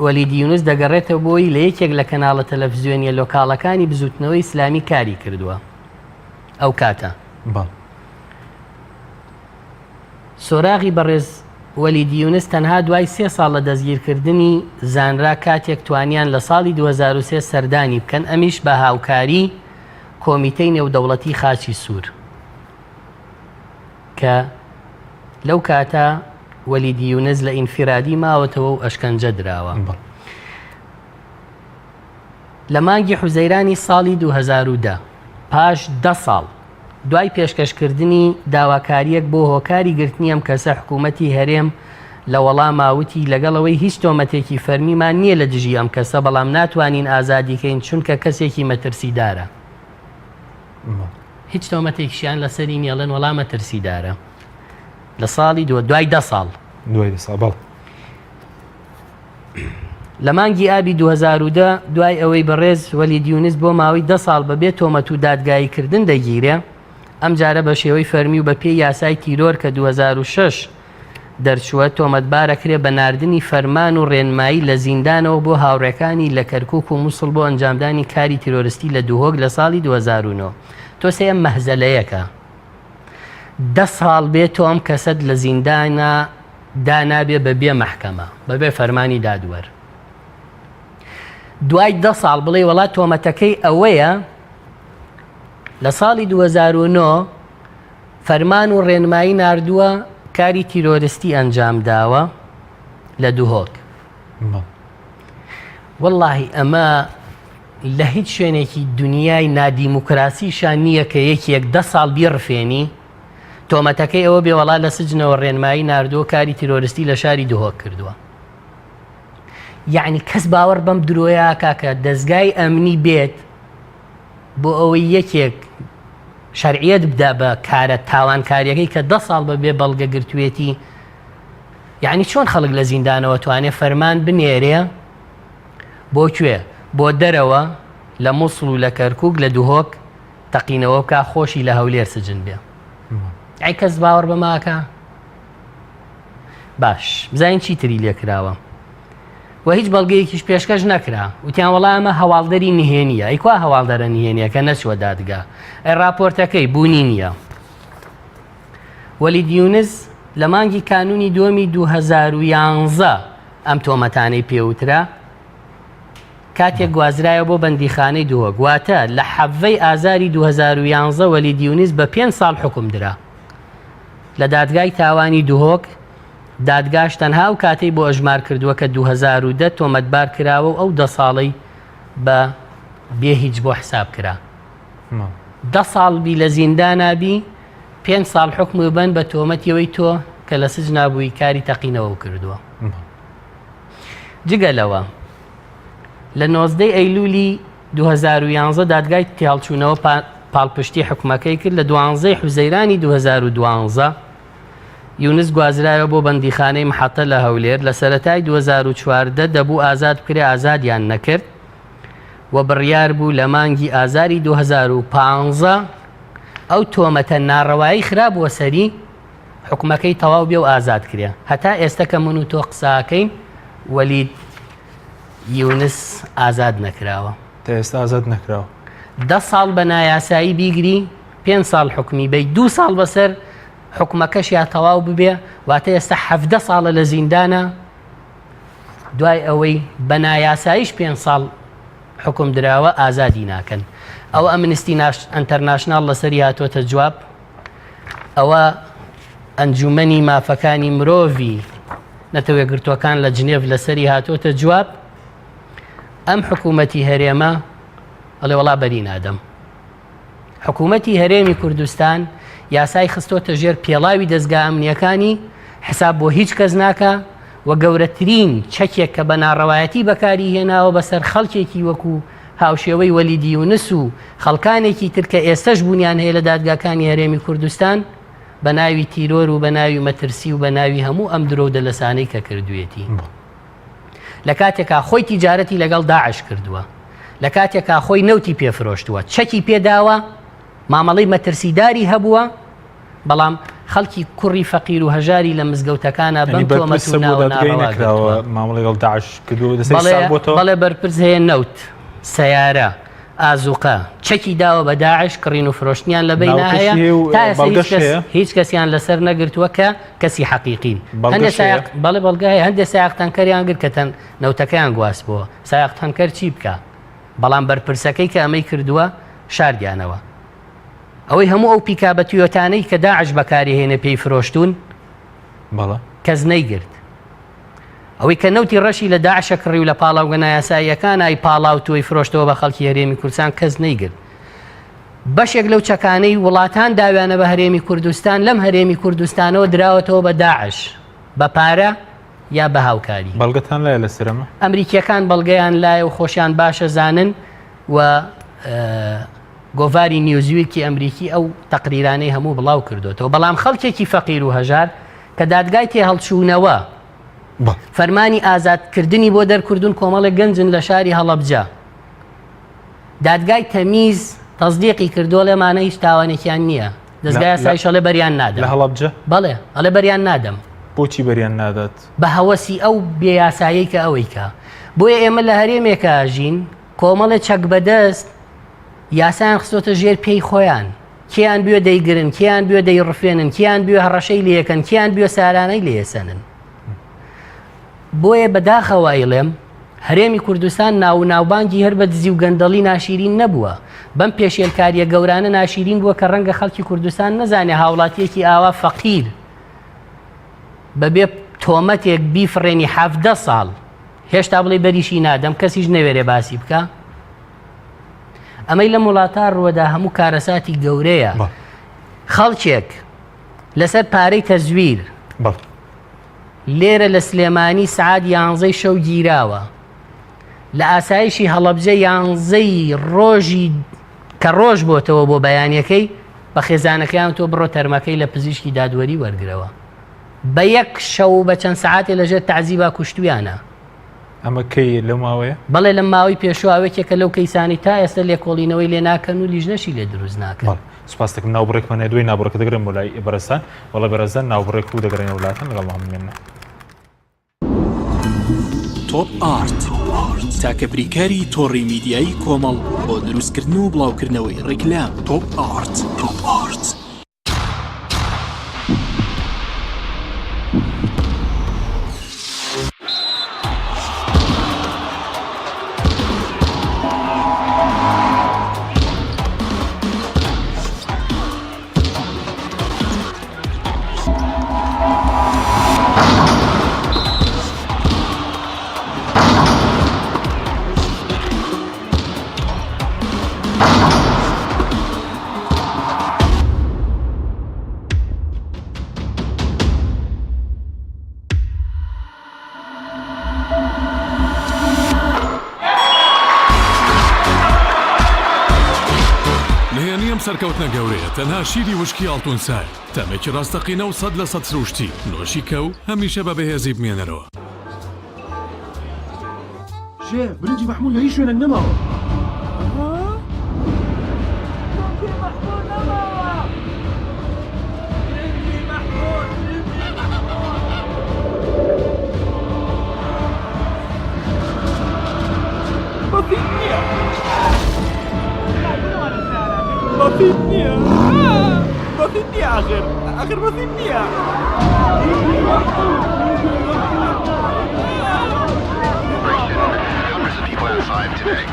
وەلید یونس دەگەڕێتەوە بۆی لە یەکێک لە کەناڵە تەلەفزیۆنیە لۆکاڵەکانی بزوتنەوەی ئیسلامی کاری کردووە ئەو کاتە. سۆراغی بەڕێز وەلید یونس تەنها دوای سێ ساڵ لە دەستگیرکردنی زانرا کاتێک توانیان لە ساڵی 2003 سەردانی بکەن ئەمیش بە هاوکاری کۆمیتەی نێودەوڵەتی خاچی سوور. کە لەو کاتە وەلید یونس لە ئینفرادی ماوەتەوە و ئەشکەنجە دراوە. لە مانگی حوزەیرانی ساڵی 2010 پاش دە ساڵ دوای پێشکەشکردنی داواکارییەک بۆ هۆکاری گرتنی ئەم کەسە حکوومەتی هەرێم لە وەڵاما وتی لەگەڵ ئەوەی هیچ تۆمەتێکی فەرمیمان نییە لە دژی ئەم کەسە بەڵام ناتوانین ئازادیکەین چونکە کەسێکی مەترسیدارە. هیچ تۆمەتێکیشیان لەسەری نیە ئەڵێن وەڵا مەترسیدارە لە ساڵی دو دوای دە ساڵ دوای دە ساڵ بەڵێ. لە مانگی ئابی 2010 دوای ئەوەی بەڕێز وەلید یونس بۆ ماوەی دە ساڵ بەبێ تۆمەت و دادگاییکردن دەگیرێ ئەمجارە بە شێوەی فەرمی و بە پێی یاسای تیرۆر کە 2006 دەرچووە، تۆمەتبارەکرێ بە ناردنی فەرمان و رێنمایی لە زیندانەوە بۆ هاوڕێکانی لە کەرکوک و موسڵ بۆ ئەنجامدانی کاری تیرۆرستی لە دهۆک لە ساڵی 2009. تۆ سەی ئەم مەهزەلەیەکە. دە ساڵ بێ تۆ ئەم کەسەت لە زیندانا دانابێ بە بێ مەحکەمە، بە بێ فەرمانی دادوەر. دوای دە ساڵ بڵێی وەڵا تۆمەتەکەی ئەوەیە لە ساڵی 2009 فەرمان و ڕێنمایی ناردووە کاری تیرۆرستی ئەنجام داوە لە دهۆک. وەڵاهی ئەمە لە هیچ شوێنێکی دنیای نادیموکراسیشا نییە کە یەکێک دە ساڵ بیڕفێنی تۆمەتەکەی ئەوە بێ وەڵا لە سجنەوە ڕێنمایی ناردووە کاری تیرۆرستی لە شاری دهۆک کردووە. یعنی کەس باوەڕ بەم درۆیە کاکە دەزگای ئەمنی بێت بۆ ئەوەی یەکێک شەرعیەت بدا بە کارە تاوانکاریەکەی کە دە ساڵ بە بێ بەڵگە گرتوێتی یعنی چۆن خەڵک لە زیندانەوە توانێ فەرمان بنێرێ بۆ کوێ بۆ دەرەوە لە مووسڵ و لە کەرکک لە دهۆک تەقینەوە بکە خۆشی لە هەولێر سجن بێ ئەی کەس باوەڕ بەماکە باش بزانین چی تری لێکراوە و هیچ بەڵگەیەکیش پێشکەش نەکرا وتیان وەڵا ئەمە هەواڵدەری نهێنیە ئەی کوا هەواڵدەرە نهێنیەکە نەچووە دادگا ئەی راپۆرتەکەی بوونی نییە وەلید یونس لە مانگی کانونی دووەمی 2011 ئەم تۆمەتانەی پێوترا کاتێک گوازرایەوە بۆ بەندیخانەی دهۆک واتە لە حەڤەی ئازاری 2011 وەلید یونس بە پێنج ساڵ حکوم درا لە دادگای تاوانی دهۆک دادگاش تەنها ئەو کاتەی بۆ ئەژمار کردووە کە 2010 تۆمەتبار کراوە و ئەو دە ساڵەی بە بێ هیچ بۆ حساب کرا. دە ساڵ بی لە زیندانا بی پێنج ساڵ حوکمت بەن بە تۆمەتی ئەوەی تۆ کە لە سجنا بووی کاری تەقینەوەو کردووە. جگە لەوە لە نۆزدەی ئەیلولی 2011 دادگای تێهەڵچوونەوە پاڵپشتی حکومەکەی کرد لە دوانزەی حوزەیرانی 2012 یونس گوازرایەوە بۆ بەندیخانەی محەتە لە هەولێر، لە سەرەتای 2014 دەبوو ئازاد بکرێ ئازادیان نەکرد و بڕیار بوو لە مانگی ئازاری 2015 ئەو تۆمەتە ناڕەوایی خرابووە سەری حکومەکەی تەواو بێ و ئازاد کرێ هەتا ئێستا کە من و تۆ قساکەین وەلید یونس ئازاد نەکراوە. تا ئێستا ئازاد نەکراوە. دە ساڵ بە نایاسایی بیگری پێنج ساڵ حوکمی بەی دوو ساڵ بەسەر حوکمەکەشیا تەواو ببێ واتە ئێستا حەڤدە ساڵە لە زیندانە دوای ئەوەی بە نایاساییش پێنج ساڵ حکوم دراوە ئازادی ناکەن ئەوە ئەمنستی ئەنتەرناشناڵ لەسەری هاتۆتە جواب ئەوە ئەنجومەنی مافەکانی مرۆڤی ئەڵێ وەڵا بەری نادەم. حکوومەتی هەرێمی کوردستان یاسای خستۆتە ژێر پێڵاوی دەزگا ئەمنییەکانی، حساب بۆ هیچ کەس ناکا و گەورەترین چەکێک کە بە ناڕەوایەتی بەکاری هێناوە بەسەر خەڵکێکی وەکو هاوشێوەی وەلید یونس و خەڵکانێکی تر کە ئێستەش بوونیان هەیە لە دادگاکانی هەرێمی کوردستان بە ناوی تیرۆر و بە ناوی مەترسی و بە ناوی هەموو ئەم درۆ و دەلەسانەی کە کردوویەتی. لە کاتێکا خۆی تیجارەتی لەگەڵ داعش کردووە، لە کاتێکا خۆی نەوتی پێ فرۆشتووە، چەکی پێ داوە، مامەڵەی مەترسیداری هەبووە، بەڵام خەڵکی کوڕی فەقیر و هەژاری لە مزگەوتەکانا بەم تۆمەت و ناوە ناڕەوا گرتووە. بەڵێ بەرپرس هەیە نەوت، سەیارە، ئازوقە، چەکی داوە بە داعش، کڕین و فرۆشتنیان لە بەینا هەیە، تا ئێستا هیچ کەس هیچ کەسیان لەسەر نەگرتووە کە کەسی حەقیقین. هەندێ سایەق بەڵێ بەڵگە هەیە، هەندێ سایەق تەنکەریان گرت کە تەن نەوتەکەیان گواستبۆوە، سایەق تەنکەر چی بکا؟ بەڵام بەرپرسەکەی کە ئەمەی کردووە شاردیانەوە. ئەوەی هەموو ئەو پیکابە تویۆتانەی کە داعش بەکاری هێنێ پێی فرۆشتوون کەس نەیگرت. ئەوەی کە نەوتی ڕەشی لە داعشە کڕی و لە پاڵاوگە نایاساییەکانای پاڵاوتووەی فرۆشتەوە بە خەڵکی هەرێمی کوردستان کەس نەیگرت. بەشێک لەو چەکانەی وڵاتان داویانە بە هەرێمی کوردستان لەم هەرێمی کوردستانەوە دراوەتەوە بە داعش بە پارە یا بە هاوکاری. بەڵگەتان لایە لەسەر ئەمە؟ ئەمریکیەکان بەڵگەیان لایە و خۆشیان باشە زانن و گۆڤاری نیوزویکی ئەمریکی ئەو تەقریرانەی هەموو بڵاو کردوتەوە بەڵام خەڵکێکی فەقیر و هەژار کە دادگای تێهەڵچوونەوە فەرمانی ئازادکردنی بۆ دەرکردون کۆمەڵێک گەنجن لە شاری هەڵەبجە دادگای تەمیز تەزدیقی کردووە لەمانە هیچ تاوانێکیان نییە دەزگای یاسایش ئەڵێ بەریان نادەم لە هەڵەبجە بەڵێ ئەڵێ بەریان نادەم بۆچی بەریان نادات بە هەوەسی ئەو بێ یاسایەی کە ئەوەی کە بۆیە ئێمە لە هەرێمێکا ژین کۆمەڵێ چەک بەدەست یاسایان خستۆتە ژێر پێی خۆیان کێیان بوێ دەیگرن کێیان بوێ دەیڕفێنن کێیان بوێ هەڕەشەی لێکەن کێیان بوێ سارانەی لێسەنن بۆیە بەداخەوە ئەیڵێم هەرێمی کوردستان ناو و ناوبانگی هەر بە دزی و گەندەڵی ناشیرین نەبووە، بەم پێشێلکارییە گەورانە ناشیرین بووە کە ڕەنگە خەڵکی کوردستان نەزانێ هاوڵاتییەکی ئاوا فەقیر بەبێ تۆمەتێک بیفڕێنی 17 ساڵ هێشتا بڵێ بەریشی نادەم کەسیش نەوێرێ باسی بکە ئەمەی لەم وڵاتە ڕووەدا هەموو کارەساتی گەورەیە خەڵکێک لەسەر پارەی تەزویر لێرە لە سلێمانی سەعات یانزەی شەو گیراوە لە ئاسایشی هەڵەبجە یانزەی ڕۆژی کە ڕۆژ بۆتەوە بۆ بەیانەکەی بە خێزانەکەیان تۆ بڕۆ تەرمەکەی لە پزیشکی دادوەری وەرگرەوە بە یەک شەو بە چەند سەعاتێ لەژێر تەعزیبا کوشتویانە. ئەمە کەی لەو ماوەیە؟ بەڵێ لەم ماوەی پێشوو ئەوێکێکە لەو کەیسانەی تا ئێستا لێکۆڵینەوەی لێ ناکەن و لیژنەشی لێ دروست ناکەن. بەڵێ سوپاس دەکەم ناوبڕێکمان هەیە دوای ناوبڕەکە دەگەڕێم بۆ لای بەڕێزتان بەڵێ بەڕێزان ناوبڕێک و دەگەڕێنەوە لاتان لەگەڵمان بمێننەوە. تۆپ ئارت تاکە بریکاری تۆڕی میدیایی کۆمەڵ بۆ دروستکردن و بڵاوکردنەوەی ڕیکلام تۆپ ئارت. تۆپ ئارت. نهێنی ئەم سەرکەوتنە گەورەیە تەنها شیری وشکی ئاڵتون سایە، تامێکی ڕاستەقینە و 100% سروشتی، نۆشی کە و هەمیشە بە بەهێزی بمێنەرەوە. شێف برنجی مەحمول لە هیچ شوێنێک نەماوە.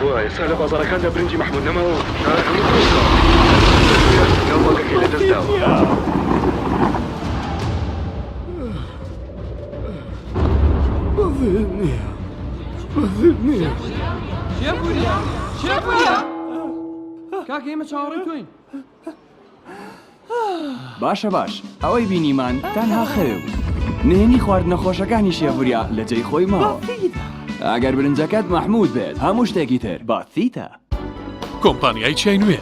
وا ئێستا لە بازاڕەکاندا برنجی مەحمود نەماوە و هەموو فرۆشراوە. ناوبانگەکەی لەدەست داوە. بەسیت نییە. بەسیت نییە. کاکە ئێمە چاوەڕێی تۆین. باشە باش ئەوەی بینیمان تەنها خەوێ بوو نهێنی خواردنە خۆشەکانی شێفوریا لە جێی خۆی ماوە ئەگەر برنجەکەت مەحمود بێت هەموو شتێکی تر باسیتە. کۆمپانیای چیای نوێ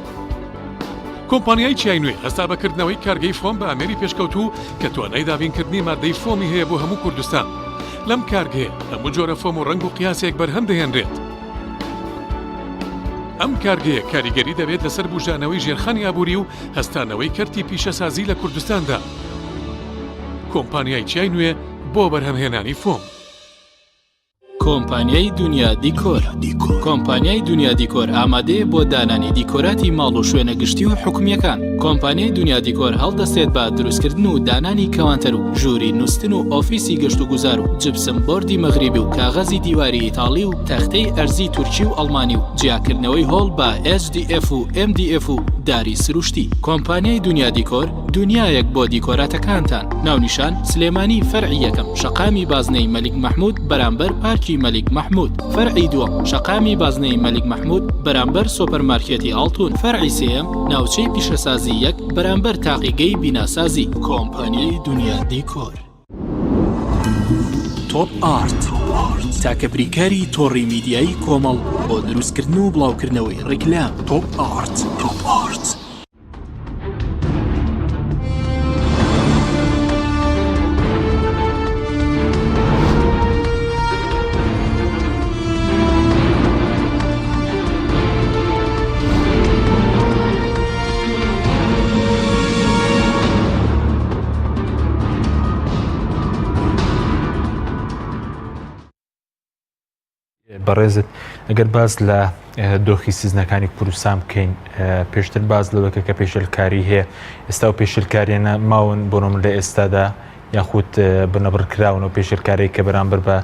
کۆمپانیای چیای نوێ هەستا بە کردنەوەی کارگەی فۆم بە ئامێری پێشکەوتوو کە توانای دابینکردنی ماددەی فۆمی هەیە بۆ هەموو کوردستان. لەم کارگەیە هەموو جۆرە فۆم و ڕەنگ و قیاسێک بەرهەم دەهێنرێت. ئەم کارگەیە کاریگەری دەبێت لەسەر بوژانەوەی ژێرخانی ئابووری و هەستانەوەی کەرتی پیشەسازی لە کوردستاندا. کۆمپانیای چیای نوێ بۆ بەرهەمهێنانی فۆم. کۆمپانیای دونیا دیکۆر کۆمپانیای دونیا دیکۆر ئامادەیە بۆ دانانی دیکۆراتی ماڵ و شوێنە گشتی و حکومییەکان. کۆمپانیای دونیا دیکۆر هەڵدەستێت بە دروستکردن و دانانی کەوانتەر و ژووری نوستن و ئۆفیسی گەشتوگوزار و جپسم بۆردی مەغریبی و کاغەزی دیواری ئیتاڵی و تەختەی ئەرزی تورکی و ئەڵمانی و جیاکردنەوەی هۆڵ بە HDF و MDF و داری سروشتی. کۆمپانیای دونیا دیکۆر دونیایەک بۆ دیکۆراتەکانتان. ناونیشان، سلێمانی فەرعی یەکەم شەقامی بازنەی مەلیک مەحمود بەرامبەر پارکی مەلیک مەحمود فەرعی دووەم شەقامی بازنەی مەلیک مەحمود بەرامبەر سۆپەر مارکێتی ئاڵتون فەرعی سێیەم ناوچەی پیشەسازی یەک بەرامبەر تاقیگەی بیناسازی. کۆمپانیای دونیا دیکۆر. تۆپ ئارت، تاکە بریکاری تۆڕی میدیایی کۆمەڵ بۆ دروستکردن و بڵاوکردنەوەی ڕیکلام. تۆپ ئارت. تۆپ ئارت. بەڕێزت ئەگەر باس لە دۆخی سیزنەکانی کوردستان بکەین پێشتر باس لەوەکە کە پێشلکاری هەیە ئێستا و پێشلکاریانە ماون بۆ من لە ئێستادا یاخود بنەبڕکراون و پێشلکاری کە بەرامبەر بە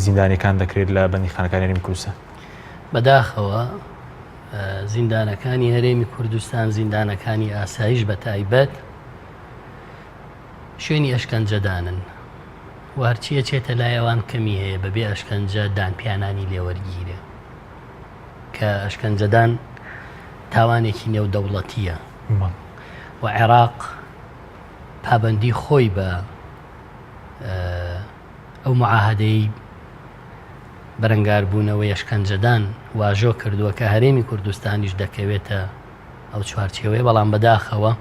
زیندانەکان دەکرێت لە بەندیخانەکانی هەرێمی کوردستان. بەداخەوە زیندانەکانی هەرێمی کوردستان زیندانەکانی ئاسایش بە تایبەت شوێنی ئەشکەنجەدانن و هەرچی ئەچێتە لای ئەوان کەمی هەیە بەبێ ئەشکەنجە دانپیانانی لێوەرگیرێ کە ئەشکەنجەدان تاوانێکی نێودەوڵەتیە و عێراق پابندی خۆی بە ئەو معاهدەی بەرەنگاربوونەوەی ئەشکەنجەدان واژۆ کردووە کە هەرێمی کوردستانیش دەکەوێتە ئەو چوارچێوەیە بەڵام بەداخەوە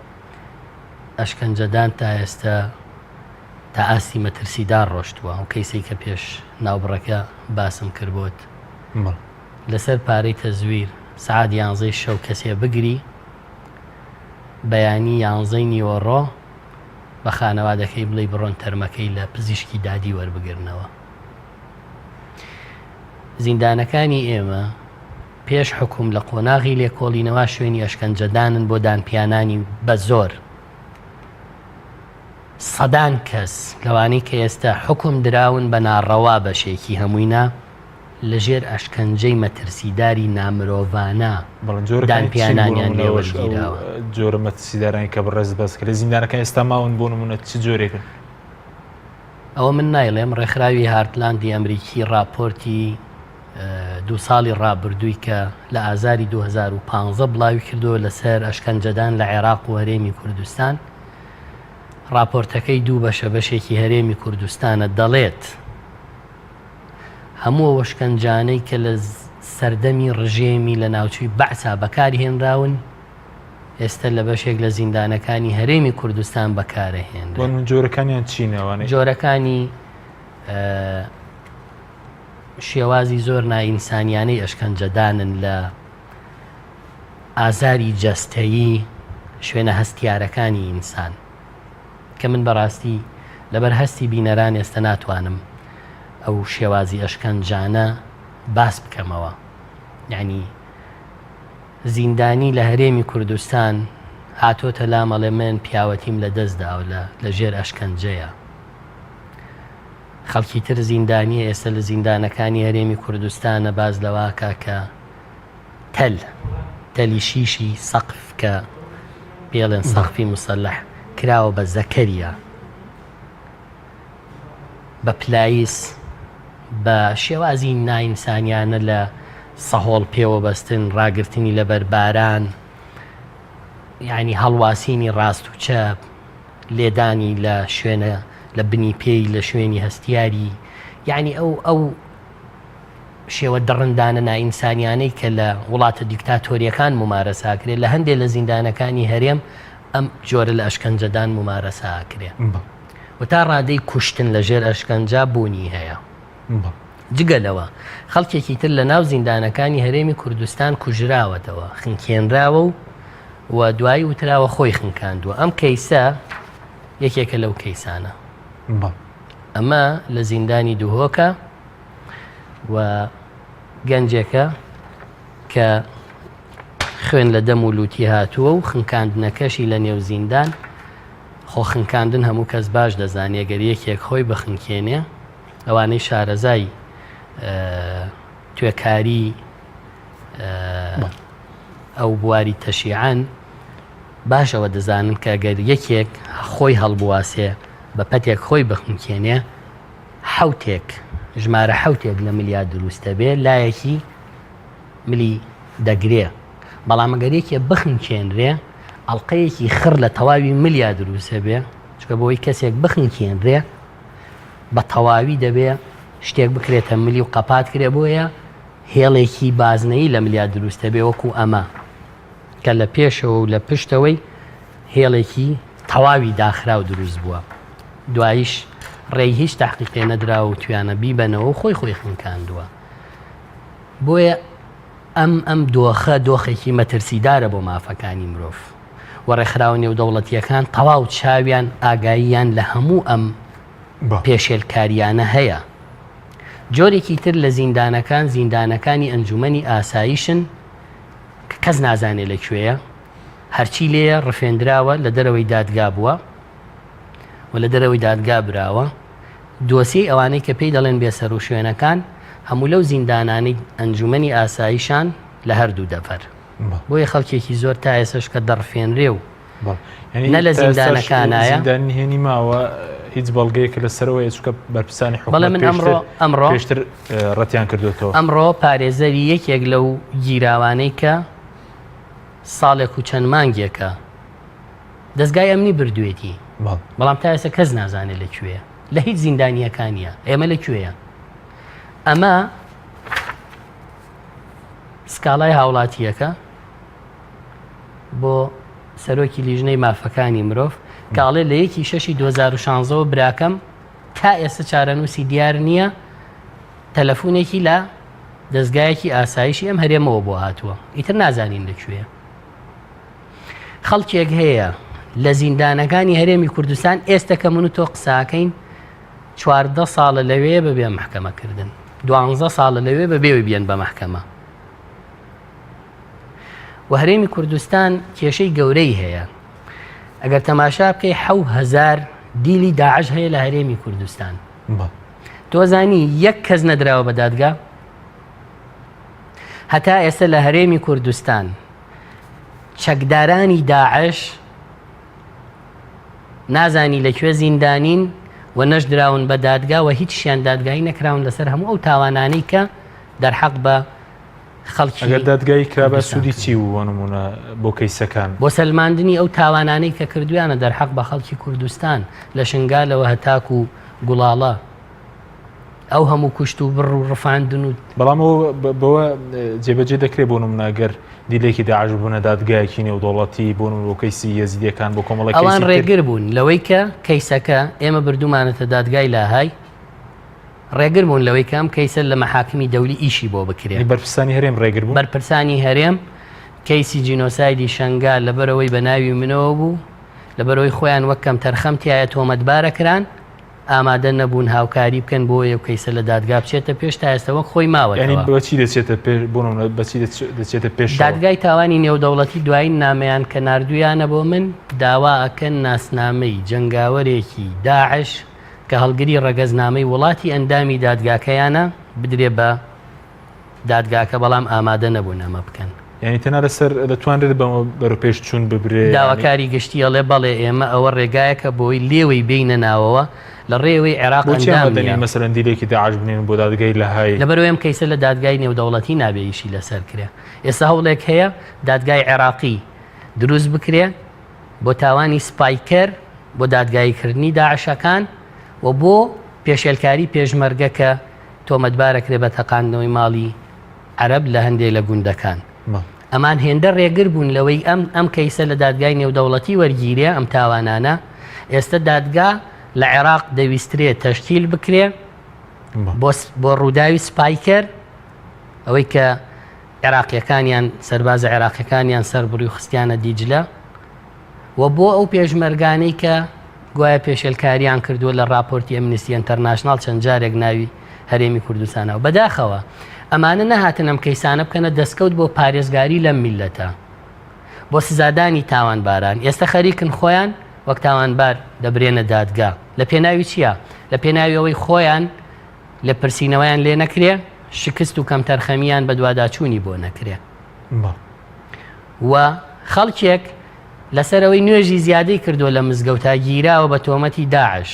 ئەشکەنجەدان تا ئێستا تا ئاستی مەترسیدار ڕۆشتووە، ئەو کەیسەی کە پێش ناوبڕەکە باسم کرد بۆت لەسەر پارەی تەزویر سەعات یانزەی شەو کەسێ بگری بەیانی یانزەی نیوەڕۆ بە خانەوادەکەی بڵێی بڕۆن تەرمەکەی لە پزیشکی دادی وەربگرنەوە. زیندانەکانی ئێمە پێش حوکم لە قۆناغی لێکۆڵینەوە شوێنی ئەشکەنجەدانن بۆ دانپیانانی بە زۆر. سەدان کەس لەوانەی کە ئێستا حوکم دراون بە ناڕەوا بەشێکی هەمووی نا لە ژێر ئەشکەنجەی مەترسیداری نامرۆڤانە بەڵێ جۆرەکانی چین بۆ دانپیانانیان لێ نموونە ئەوەش ئەو وەرگیراوە. جۆرە مەترسیدارانەی کە بەڕێزت باس کرد لە زیندانەکان ئێستا ماون بۆ نموونە چ جۆرێکن؟ ئەوە من نایڵێم، ڕێکخراوی هارتلاندی ئەمریکی ڕاپۆرتی دوو ساڵی ڕابردووی کە لە ئازاری 2015 بڵاوی کردەوە لەسەر ئەشکەنجەدان لە عێراق و هەرێمی کوردستان، ڕاپۆرتەکەی دوو بەشە بەشێکی هەرێمی کوردستانە دەڵێت هەموو ئەو ئەشکەنجانەی کە لە سەردەمی ڕژێمی لە ناوچووی بەعسا بەکارهێنراون ئێستا لە بەشێک لە زیندانەکانی هەرێمی کوردستان بەکارەهێنرێن. جۆرەکانیان چین ئەوانەی؟ جۆرەکانی شێوازی زۆر نائینسانیانەی ئەشکەنجەدانن لە ئازاری جەستەیی شوێنە هەستیارەکانی ئینسان کە من بەڕاستی لەبەر هەستی بینەران ئێستا ناتوانم ئەو شێوازی ئەشکەنجانە باس بکەمەوە یعنی زیندانی لە هەرێمی کوردستان هاتۆتە لام ئەڵێ من پیاوەتیم لە دەست داوە لە لە ژێر ئەشکەنجەیە خەڵکی تر زیندانیە ئێستا لە زیندانەکانی هەرێمی کوردستانە باز لەواکە کە تەل تەلی شیشی سەقف کە پێڵێن سەقفی مسەلح کراوە بە زەکەریا بە پلایس بە شێوازی نائینسانیانە لە. سەهۆڵ پێوە بەستن، ڕاگرتنی لەبەر باران، یانی هەڵواسینی ڕاست و چەپ، لێدانی لە شوێنە لە بنی پێی لە شوێنی هەستیاری، یانی ئەو ئەو شێوە دڕندانە نائینسانیانەی کە لە وڵاتە دیکتاتۆریەکان مومارەسە ئەکرێ لە هەندێ لە زیندانەکانی هەرێم ئەم جۆرە لە ئەشکەنجەدان مومارەسە ئەکرێ و تا ڕادەی کوشتن لە ژێر ئەشکەنجە بوونی هەیە. جگە لەوە خەڵکێکی تر لە ناو زیندانەکانی هەرێمی کوردستان کوژراوەتەوە، خنکێنراوە و و دوایی وتراوە خۆی خنکاندووە. ئەم کەیسە یەکێکە لەو کەیسانە. ئەمە لە زیندانی دهۆکە و گەنجێکە کە خوێن لە دەم و لوتی هاتووە و خنکاندنەکەشی لە نێو زیندان خۆ خنکاندن هەموو کەس باش دەزانێ گەر یەکێک خۆی بخنکێنێ ئەوانەی شارەزای توێکاری ئەو بواری تەشیعەن باشەوە دەزانن کە گەر یەکێک خۆی هەڵبواسێ بە پەتێک خۆی بخنکێنێ حەوتێک ژمارە حەوتێک لە ملیا دروست دەبێ لایەکی ملی دەگرێ بەڵام ئەگەر یەکێ بخنکێنرێ ئەڵلقەیەکی خڕ لە تەواوی ملیا دروستە بێ چکە بۆی کەسێک بخنکێنرێ بە تەواوی دەبێ شتێک بکرێتە ملی و قەپات کرێ بۆیە هێڵێکی بازنەیی لە ملیا دروستە بێ وەکو ئەمە کە لە پێشەوە و لە پشتەوەی هێڵێکی تەواوی داخراو دروست بووە دواییش ڕێی هیچ تەحقیقێ نەدراوە و تویانە بیبەنەوە و خۆی خۆی خنکاندووە بۆیە ئەم ئەم دۆخە دۆخێکی مەترسیدارە بۆ مافەکانی مرۆڤ و ڕێکخراوە نێودەوڵەتیەکان تەواو چاویان ئاگاییان لە هەموو ئەم پێشێلکاریانە هەیە جۆرێکی تر لە زیندانەکان زیندانەکانی ئەنجومەنی ئاسایشن کە کەس نازانێ لە کوێیە هەرچی لێیە ڕفێندراوە لە دەرەوەی دادگا بووە و لە دەرەوەی دادگا براوە دۆسیەی ئەوانەی کە پێی دەڵێن بێسەروشوێنەکان هەموو لەو زیندانانەی ئەنجومەنی ئاسایشان لە هەردوو دەڤەر بۆیە خەڵکێکی زۆر تا ئێسش کە دەڕفێنرێ و نە لە زیندانەکانایە زیندان نهێنی ماوە هیچ بەڵگەیەک لەسەرەوە چونکە بەرپرسانی حکومەت بەڵێ من ئەمڕۆ ئەمڕۆ پێشتر ڕەتیان کردوێتەوە ئەمڕۆ پارێزەری یەکێک لەو گیراوانەی کە ساڵێک و چەند مانگێکە دەزگای ئەمنی بردوێتی بەڵام تا ئێستا کەس نازانێت لە کوێیە لە هیچ زیندانیەکانە ئێمە لە کوێیە ئەمە سکاڵای هاوڵاتیەکە بۆ سەرۆکی لیژنەی مافەکانی مرۆڤ کاڵێ لە یەکی شەشی 2016ەوە براکەم تا ئێستا چارەنووسی دیار نییە تەلەفونێکی لە دەستگایەکی ئاسایشی ئەم هەرێمەوە بۆ هاتووە ئیتر نازانین لە کوێیە خەڵکێک هەیە لە زیندانەکانی هەرێمی کوردستان ئێستا کە من و تۆ قساکەین چواردە ساڵە لەوێ بەبێ محکەمەکردن دوانزە ساڵە لەوێ بەبێ بیێن بە محکەمە و هەرێمی کوردستان کێشەی گەورەی هەیە ئەگەر تەماشا بکەی حهزار دیلی داعش هەیە لە هەرێمی کوردستان تۆ زانی یەک کەس نەدراوە بە دادگا هەتا ئێستا لە هەرێمی کوردستان چەکدارانی داعش نازانی لە کوێ زیندانین و نەشدراون بە دادگا و هیچیان دادگایی نەکراون لەسەر هەموو ئەو تاوانانەی کە دەرحەق بە خەڵکی ئەگەر دادگایی کرا بە سوودی چی بوو بۆ نموونە بۆ کەیسەکان؟ بۆ سەلماندنی ئەو تاوانانەی کە کردویانە دەرحەق بە خەڵکی کوردستان لە شنگالەوە هەتاکو گوڵاڵە ئەو هەموو کوشت و بڕ و ڕفاندن و بەڵام ئەوە بەوە جێبەجێ دەکرێت بۆ نمونە گەر دیلێکی داعش بوونە دادگایەکی نێودەوڵەتی بۆ نمونە بۆ کەیسی یەزیدیەکان بۆ کۆمەڵێک ئەوان کەیسی تر ڕێگر بوون لەوەی کە کەیسەکە ئێمە بردوومانەتە دادگای لاهای ڕێگر بوون لەوەی کە ئەم کەیسە لە مەحاکمی دەولی ئیشی بۆ بکرێ. یانی بەرپرسانی هەرێم ڕێگر بوون؟ بەرپرسانی هەرێم کەیسی جینۆسایدی شەنگال لەبەرئەوەی بە ناوی منەوە بوو، لەبەرئەوەی خۆیان وەک کەمتەرخەم تیایا تۆمەتبارەکران، ئامادە نەبوون هاوکاری بکەن بۆیە و کەیسە لە دادگا بچێتە پێش تا ئێستا وەک خۆی یانی ماوەتەوە. بە چی دەچێتە پێش بۆ نمونە بە چی دەچێتە پێشەوە؟ دادگای تاوانی نێودەوڵەتی دوایین نامەیان کە ناردوویانە بۆ من داوا ئەکەن ناسنامەی جەنگاوەرێکی داعش کە هەڵگری ڕەگەزنامەی وڵاتی ئەندامی دادگاکەیانە بدرێ بە دادگاکە بەڵام ئامادە نەبوون ئەمە بکەن. یانی تەنها لەسەر دەتوانرێت بەمە بەرەوپێش چوون ببرێ یانی؟ داواکاری گشتی ئەڵێ بەڵێ ئێمە ئەوە ڕێگایەکە بۆی لێوەی بێینە ناوەوە. لە ڕێوەی عێراق بۆچی ئەندام ئامادە نییە. نین مەسەلەن دیلێکی داعش بنێرن بۆ دادگای لاهای؟ لەبەرئەوەی ئەم کەیسە لە دادگای نێودەوڵەتی نابێ ئیشی لەسەر کرێ. ئێستا هەوڵێک هەیە دادگای عێراقی دروست بکرێ بۆ تاوانی سپایکەر بۆ دادگاییکردنی داعشەکان و بۆ پێشێلکاری پێشمەرگە کە تۆمەتبارەکرێ بە تەقاندنەوەی ماڵی عەرەب لە هەندێک لە گوندەکان. ئەمان هێندە ڕێگر بوون لەوەی ئەم ئەم کەیسە لە دادگای نێودەوڵەتی وەرگیرێ ئەم تاوانانە ئێستە دادگا لە عێراق دەویسترێ تەشکیل بکرێ بۆ بۆ ڕووداوی سپایکەر ئەوەی کە عێراقیەکانیان سەربازە عێراقیەکانیان سەربڕی و خستیانە دیجلە و بۆ ئەو پێشمەرگانەی کە گوایە پێشێلکاریان کردووە لە ڕاپۆرتی ئەمنستی ئینتەرناشناڵ چەند جارێک ناوی هەرێمی کوردستانە و بەداخەوە ئەمانە نەهاتن ئەم کەیسانە بکەنە دەستکەوت بۆ پارێزگاری لەم میللەتە بۆ سزادانی تاوانباران ئێستا خەریکن خۆیان وەک تاوانبار دەبرێنە دادگا لە پێناوی چییە؟ لە پێناوی ئەوەی خۆیان لێپرسینەوەیان لێ نەکرێ شکست و کەمتەرخەمیان بەدواداچوونی بۆ نەکرێ و خەڵکێک لەسەر ئەوەی نوێژی زیادەی کردووە لە مزگەوتا گیراوە بە تۆمەتی داعش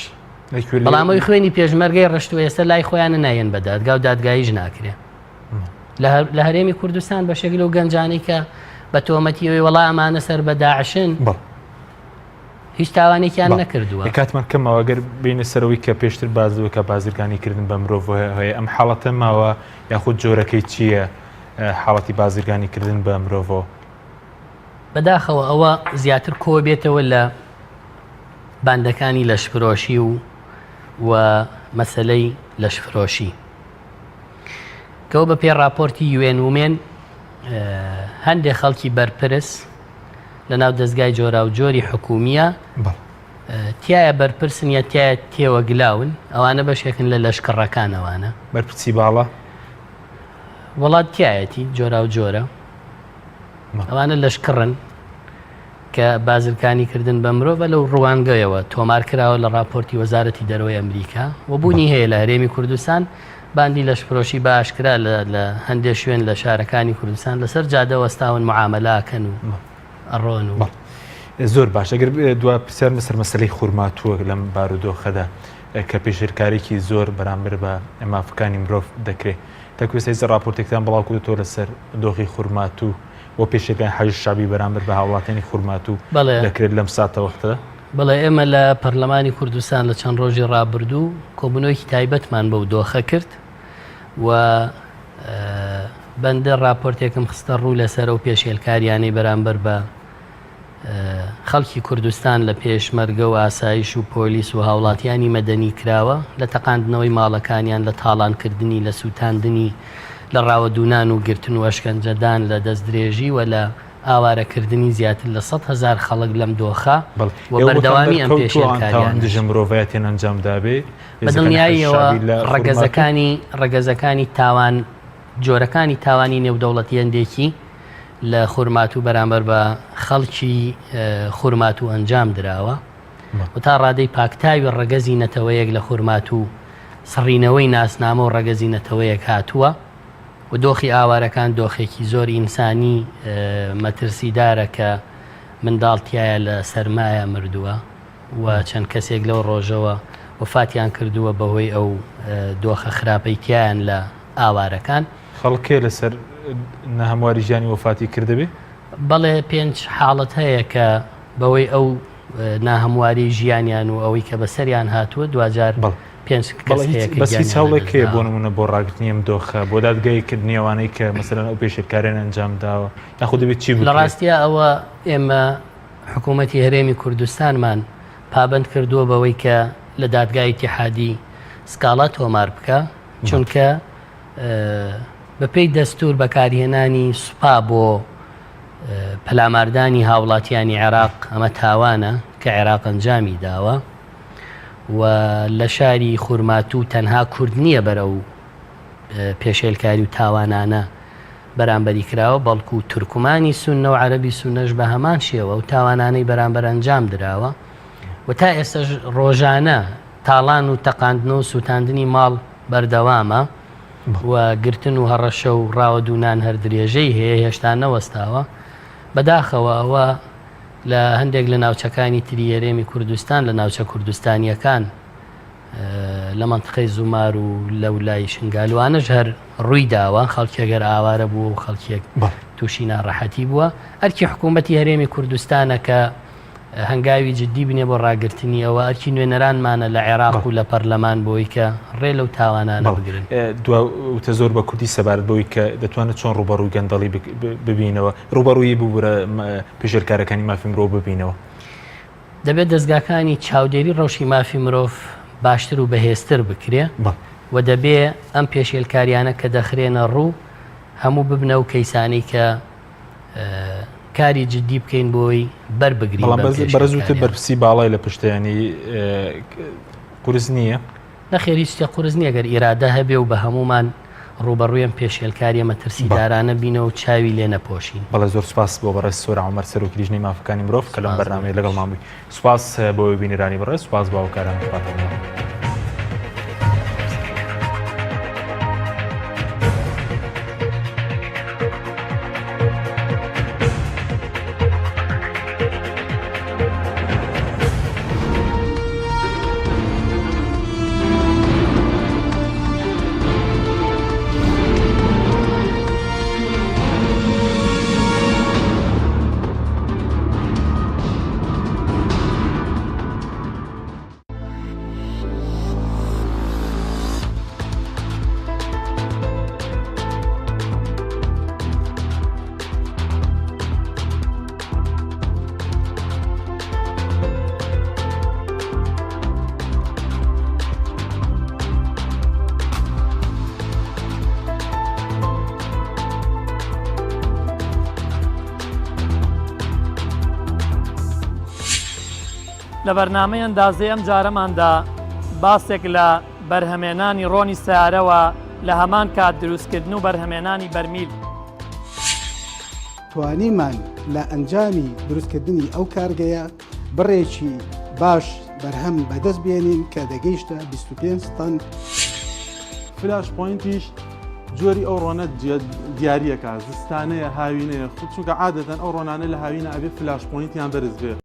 بەڵام ئەوی خوێنی پێشمەرگەی ڕشتووە ئێستا لای خۆیانە نایەن بە دادگا و دادگاییش ناکرێ لە هەرێمی کوردستان بەشێک لەو گەنجانەی کە بە تۆمەتی ئەوەی وەڵا ئەمانە سەر بە داعشن هیچ تاوانێکیان نەکردووە. کاتمان کەمەوە گەر بینە سەرەوەی کە پێشتر باس کە بازرگانی کردن بە مرۆڤ هەیە ئەم حاڵەتە ماوە یاخود جۆرەکەی چییە حاڵەتی بازرگانی کردن بە مرۆڤەوە؟ بەداخەوە ئەوە زیاتر کۆ بێتەوە لە باندەکانی لەشفرۆشی و و مەسلەی لەشفرۆشی کەەوە بە پێ راپۆرتی یوێن ومێن هەندێک خەڵکی بەرپرس لە ناو دەستگای جۆرا و جۆری حکومیە تایە بەرپرسن یا تایە تێوەگلاون ئەوانە بەشێکن لە لەشکڕەکان ئەوانە بەرپرسی باڵا وڵات تایەتی جۆرا و جۆرە ئەوانە لەشکڕن کە بازرگانی کردن بە مرۆڤە لەو ڕوانگەیەوە تۆمار کراوە لە ڕاپۆرتی وەزارەتی دەرەوەی ئەمریکا و بوونی هەیە لە هەرێمی کوردستان باندی لەشفرۆشی بە ئاشکرا لە هەندێک شوێن لە شارەکانی کوردستان لەسەر جادە وەستاون معامەلاکەن و ئەڕۆن و زۆر باش ئەگەر دوا پرسیار لەسەر مەسلەی خورماتووە لەم بارودۆخەدا کە پێشێلکارێکی زۆر بەرامبەر بە مافەکانی مرۆڤ دەکرێت تاکو ئێستا هیچ ڕاپۆرتێکتان بڵاو کردووەتەوە لەسەر دۆخی خورماتوو و پێشێلکانی حەشدی شەعبی بەرامبەر بە هاوڵاتیانی خورماتوو دەکرێت لەم ساتەوەختەدا؟ بەڵێ ئێمە لە پەرلەمانی کوردستان لە چەند ڕۆژی ڕابردوو کۆبوونەوەیەکی تایبەتمان بەو دۆخە کرد و بەندە ڕاپۆرتێکم خستە ڕوو لەسەر ئەو پێشێلکاریانەی بەرامبەر بە خەڵکی کوردستان لە پێشمەرگە و ئاسایش و پۆلیس و هاوڵاتیانی مەدەنی کراوە لە تەقاندنەوەی ماڵەکانیان، لە تاڵانکردنی، لە سووتاندنی، لە ڕاوەدوونان و گرتن و ئەشکەنجەدان، لە دەستدرێژی و لە ئاوارەکردنی زیاتر لە 100,000 خەڵک لەم دۆخە بەڵێ و ئێوە بۆتان بەردەوامی ئەم دەرکەوتووە ئەوان تاوان پێشێلکاریانەش. دژە مرۆڤایەتیان ئەنجام دابێ بە هێزەکانی حەشدی دڵنیاییەوە شەعبی لە خورماتوو؟ ڕەگەزەکانی ڕەگەزەکانی تاوان جۆرەکانی تاوانی نێودەوڵەتی هەندێکی لە خورماتوو بەرامبەر بە خەڵکی خورماتوو ئەنجام دراوە و تا ڕادەی پاکتاوی ڕەگەزی نەتەوەیەک لە خورماتوو سڕینەوەی ناسنامە و ڕەگەزی نەتەوەیەک هاتووە و دۆخی ئاوارەکان دۆخێکی زۆر ئینسانی مەترسیدارە کە منداڵ تایە لە سەرمایە مردووە و چەند کەسێک لەو ڕۆژەوە وەفاتیان کردووە بەهۆی ئەو دۆخە خراپەی تیایان لە ئاوارەکان. خەڵک کێ لەسەر ناهەمواری ژیانی وەفاتی کردبێ؟ بەڵێ پێنچ حاڵەت هەیە کە بەوەی ئەو ناهەمواری ژیانیان و ئەوەی کە بەسەریان هاتووە دواجار پێنج کەس هەیە کە بەس هیچ گیانیان هەوڵێک هەیە بۆ لەدەستداوە. نمونە بۆ ڕاگرتنی ئەم دۆخە بۆ دادگایی کردنی ئەوانەی کە مەسەلەن ئەو پێشێلکاریان ئەنجام داوە یاخود دەبێت چی لە بکرێت؟ ڕاستیا ئەوە ئێمە حکوومەتی هەرێمی کوردستانمان پابەند کردووە بەوەی کە لە دادگای ئیتیحادی سکاڵا تۆمار بکا چونکە بەپێی دەستوور بەکارهێنانی سوپا بۆ پەلاماردانی هاوڵاتیانی عێراق ئەمە تاوانە کە عێراق ئەنجامی داوە و لە شاری خورماتوو تەنها کورد نییە بەر ئەو پێشێلکاری و تاوانانە بەرامبەری کراوە بەڵکو تورکمانی سوننە و عەرەبی سوننەش بە هەمان شێوە و تاوانانەی بەرامبەر ئەنجام دراوە و تا ئێستاش ڕۆژانە تاڵان و تەقاندن و سووتاندنی ماڵ بەردەوامە و گرتن و هەڕەشە و ڕاوەدوونان هەر درێژەی هەیە هێشتا نەوەستاوە بەداخەوە ئەوە لە هەندێک لە ناوچەکانی تری هەرێمی کوردستان لە ناوچە کوردستانیەکان. لە مەنتقەی زومار و لەو لای شنگال وانەش هەر ڕووی داوە خەڵکێک گەر ئاوارە بووە و خەڵکێک تووشی ناڕەحەتی بووە ئەرکی حکوومەتی هەرێمی کوردستانە کە هەنگاوی جددی بنێ بۆ ڕاگرتنی ئەوە ئەرکی نوێنەرانمانە لە عێراق و لە پەرلەمان بۆی کە ڕێ لەو تاوانانە بگرن. دوا وتە زۆر بە کوردی سەبارەت بەوەی کە دەتوانن چۆن ڕووبەڕووی گەندەڵی ببینەوە ڕووبەڕووی ببورە پێشێلکارەکانی مافی مرۆڤ ببینەوە. دەبێت دەزگاکانی چاودێری ڕەوشی مافی مرۆڤ باشتر و بەهێزتر بکرێ و دەبێ ئەم پێشێلکاریانە کە دەخرێنە ڕوو هەموو ببنە و کەیسانەی کە کاری جدی بکەین بۆی بەر بگرین بەڵام بەرز وتت بەرپرسی باڵای لە پشتە ینی قورس نییە؟ نەخێر هیچ شتێک قورس نییە گەر ئیرادە هەبێ و بە هەموومان ڕووبەڕووی ئەم پێشێلکارییە مەترسیدارانە بینەوە و چاوی لێ نەپۆشین. بەڵێ زۆر سوپاس بۆ بەڕێز سۆران عومەر سەرۆکی لیژنەی مافەکانی مرۆڤ کە لەم بەرنامەیە لەگەڵمان بووی. سوپاس بۆ بینەرانی بەڕێز، سوپاس بۆ هاوکاران خواتان لەگەڵ. لە بەرنامەی ئەندازەی ئەم جارەماندا باسێک لە بەرهەمێنانی ڕۆنی سیارەوە لە هەمان کات دروستکردن و بەرهەمێنانی بەرمیل. توانیمان لە ئەنجامی دروستکردنی ئەو کارگەیە بڕێکی باش بەرهەم بەدەست بێنین کە دەگەیشتە 25 تەن. flash point یش جۆری ئەو ڕۆنە دیاریەکە زستانەیە هاوینەیە خود چونکە عادەتەن ئەو ڕۆنانە لە هاوینە ئەبێ flash point یان بەرز بێ.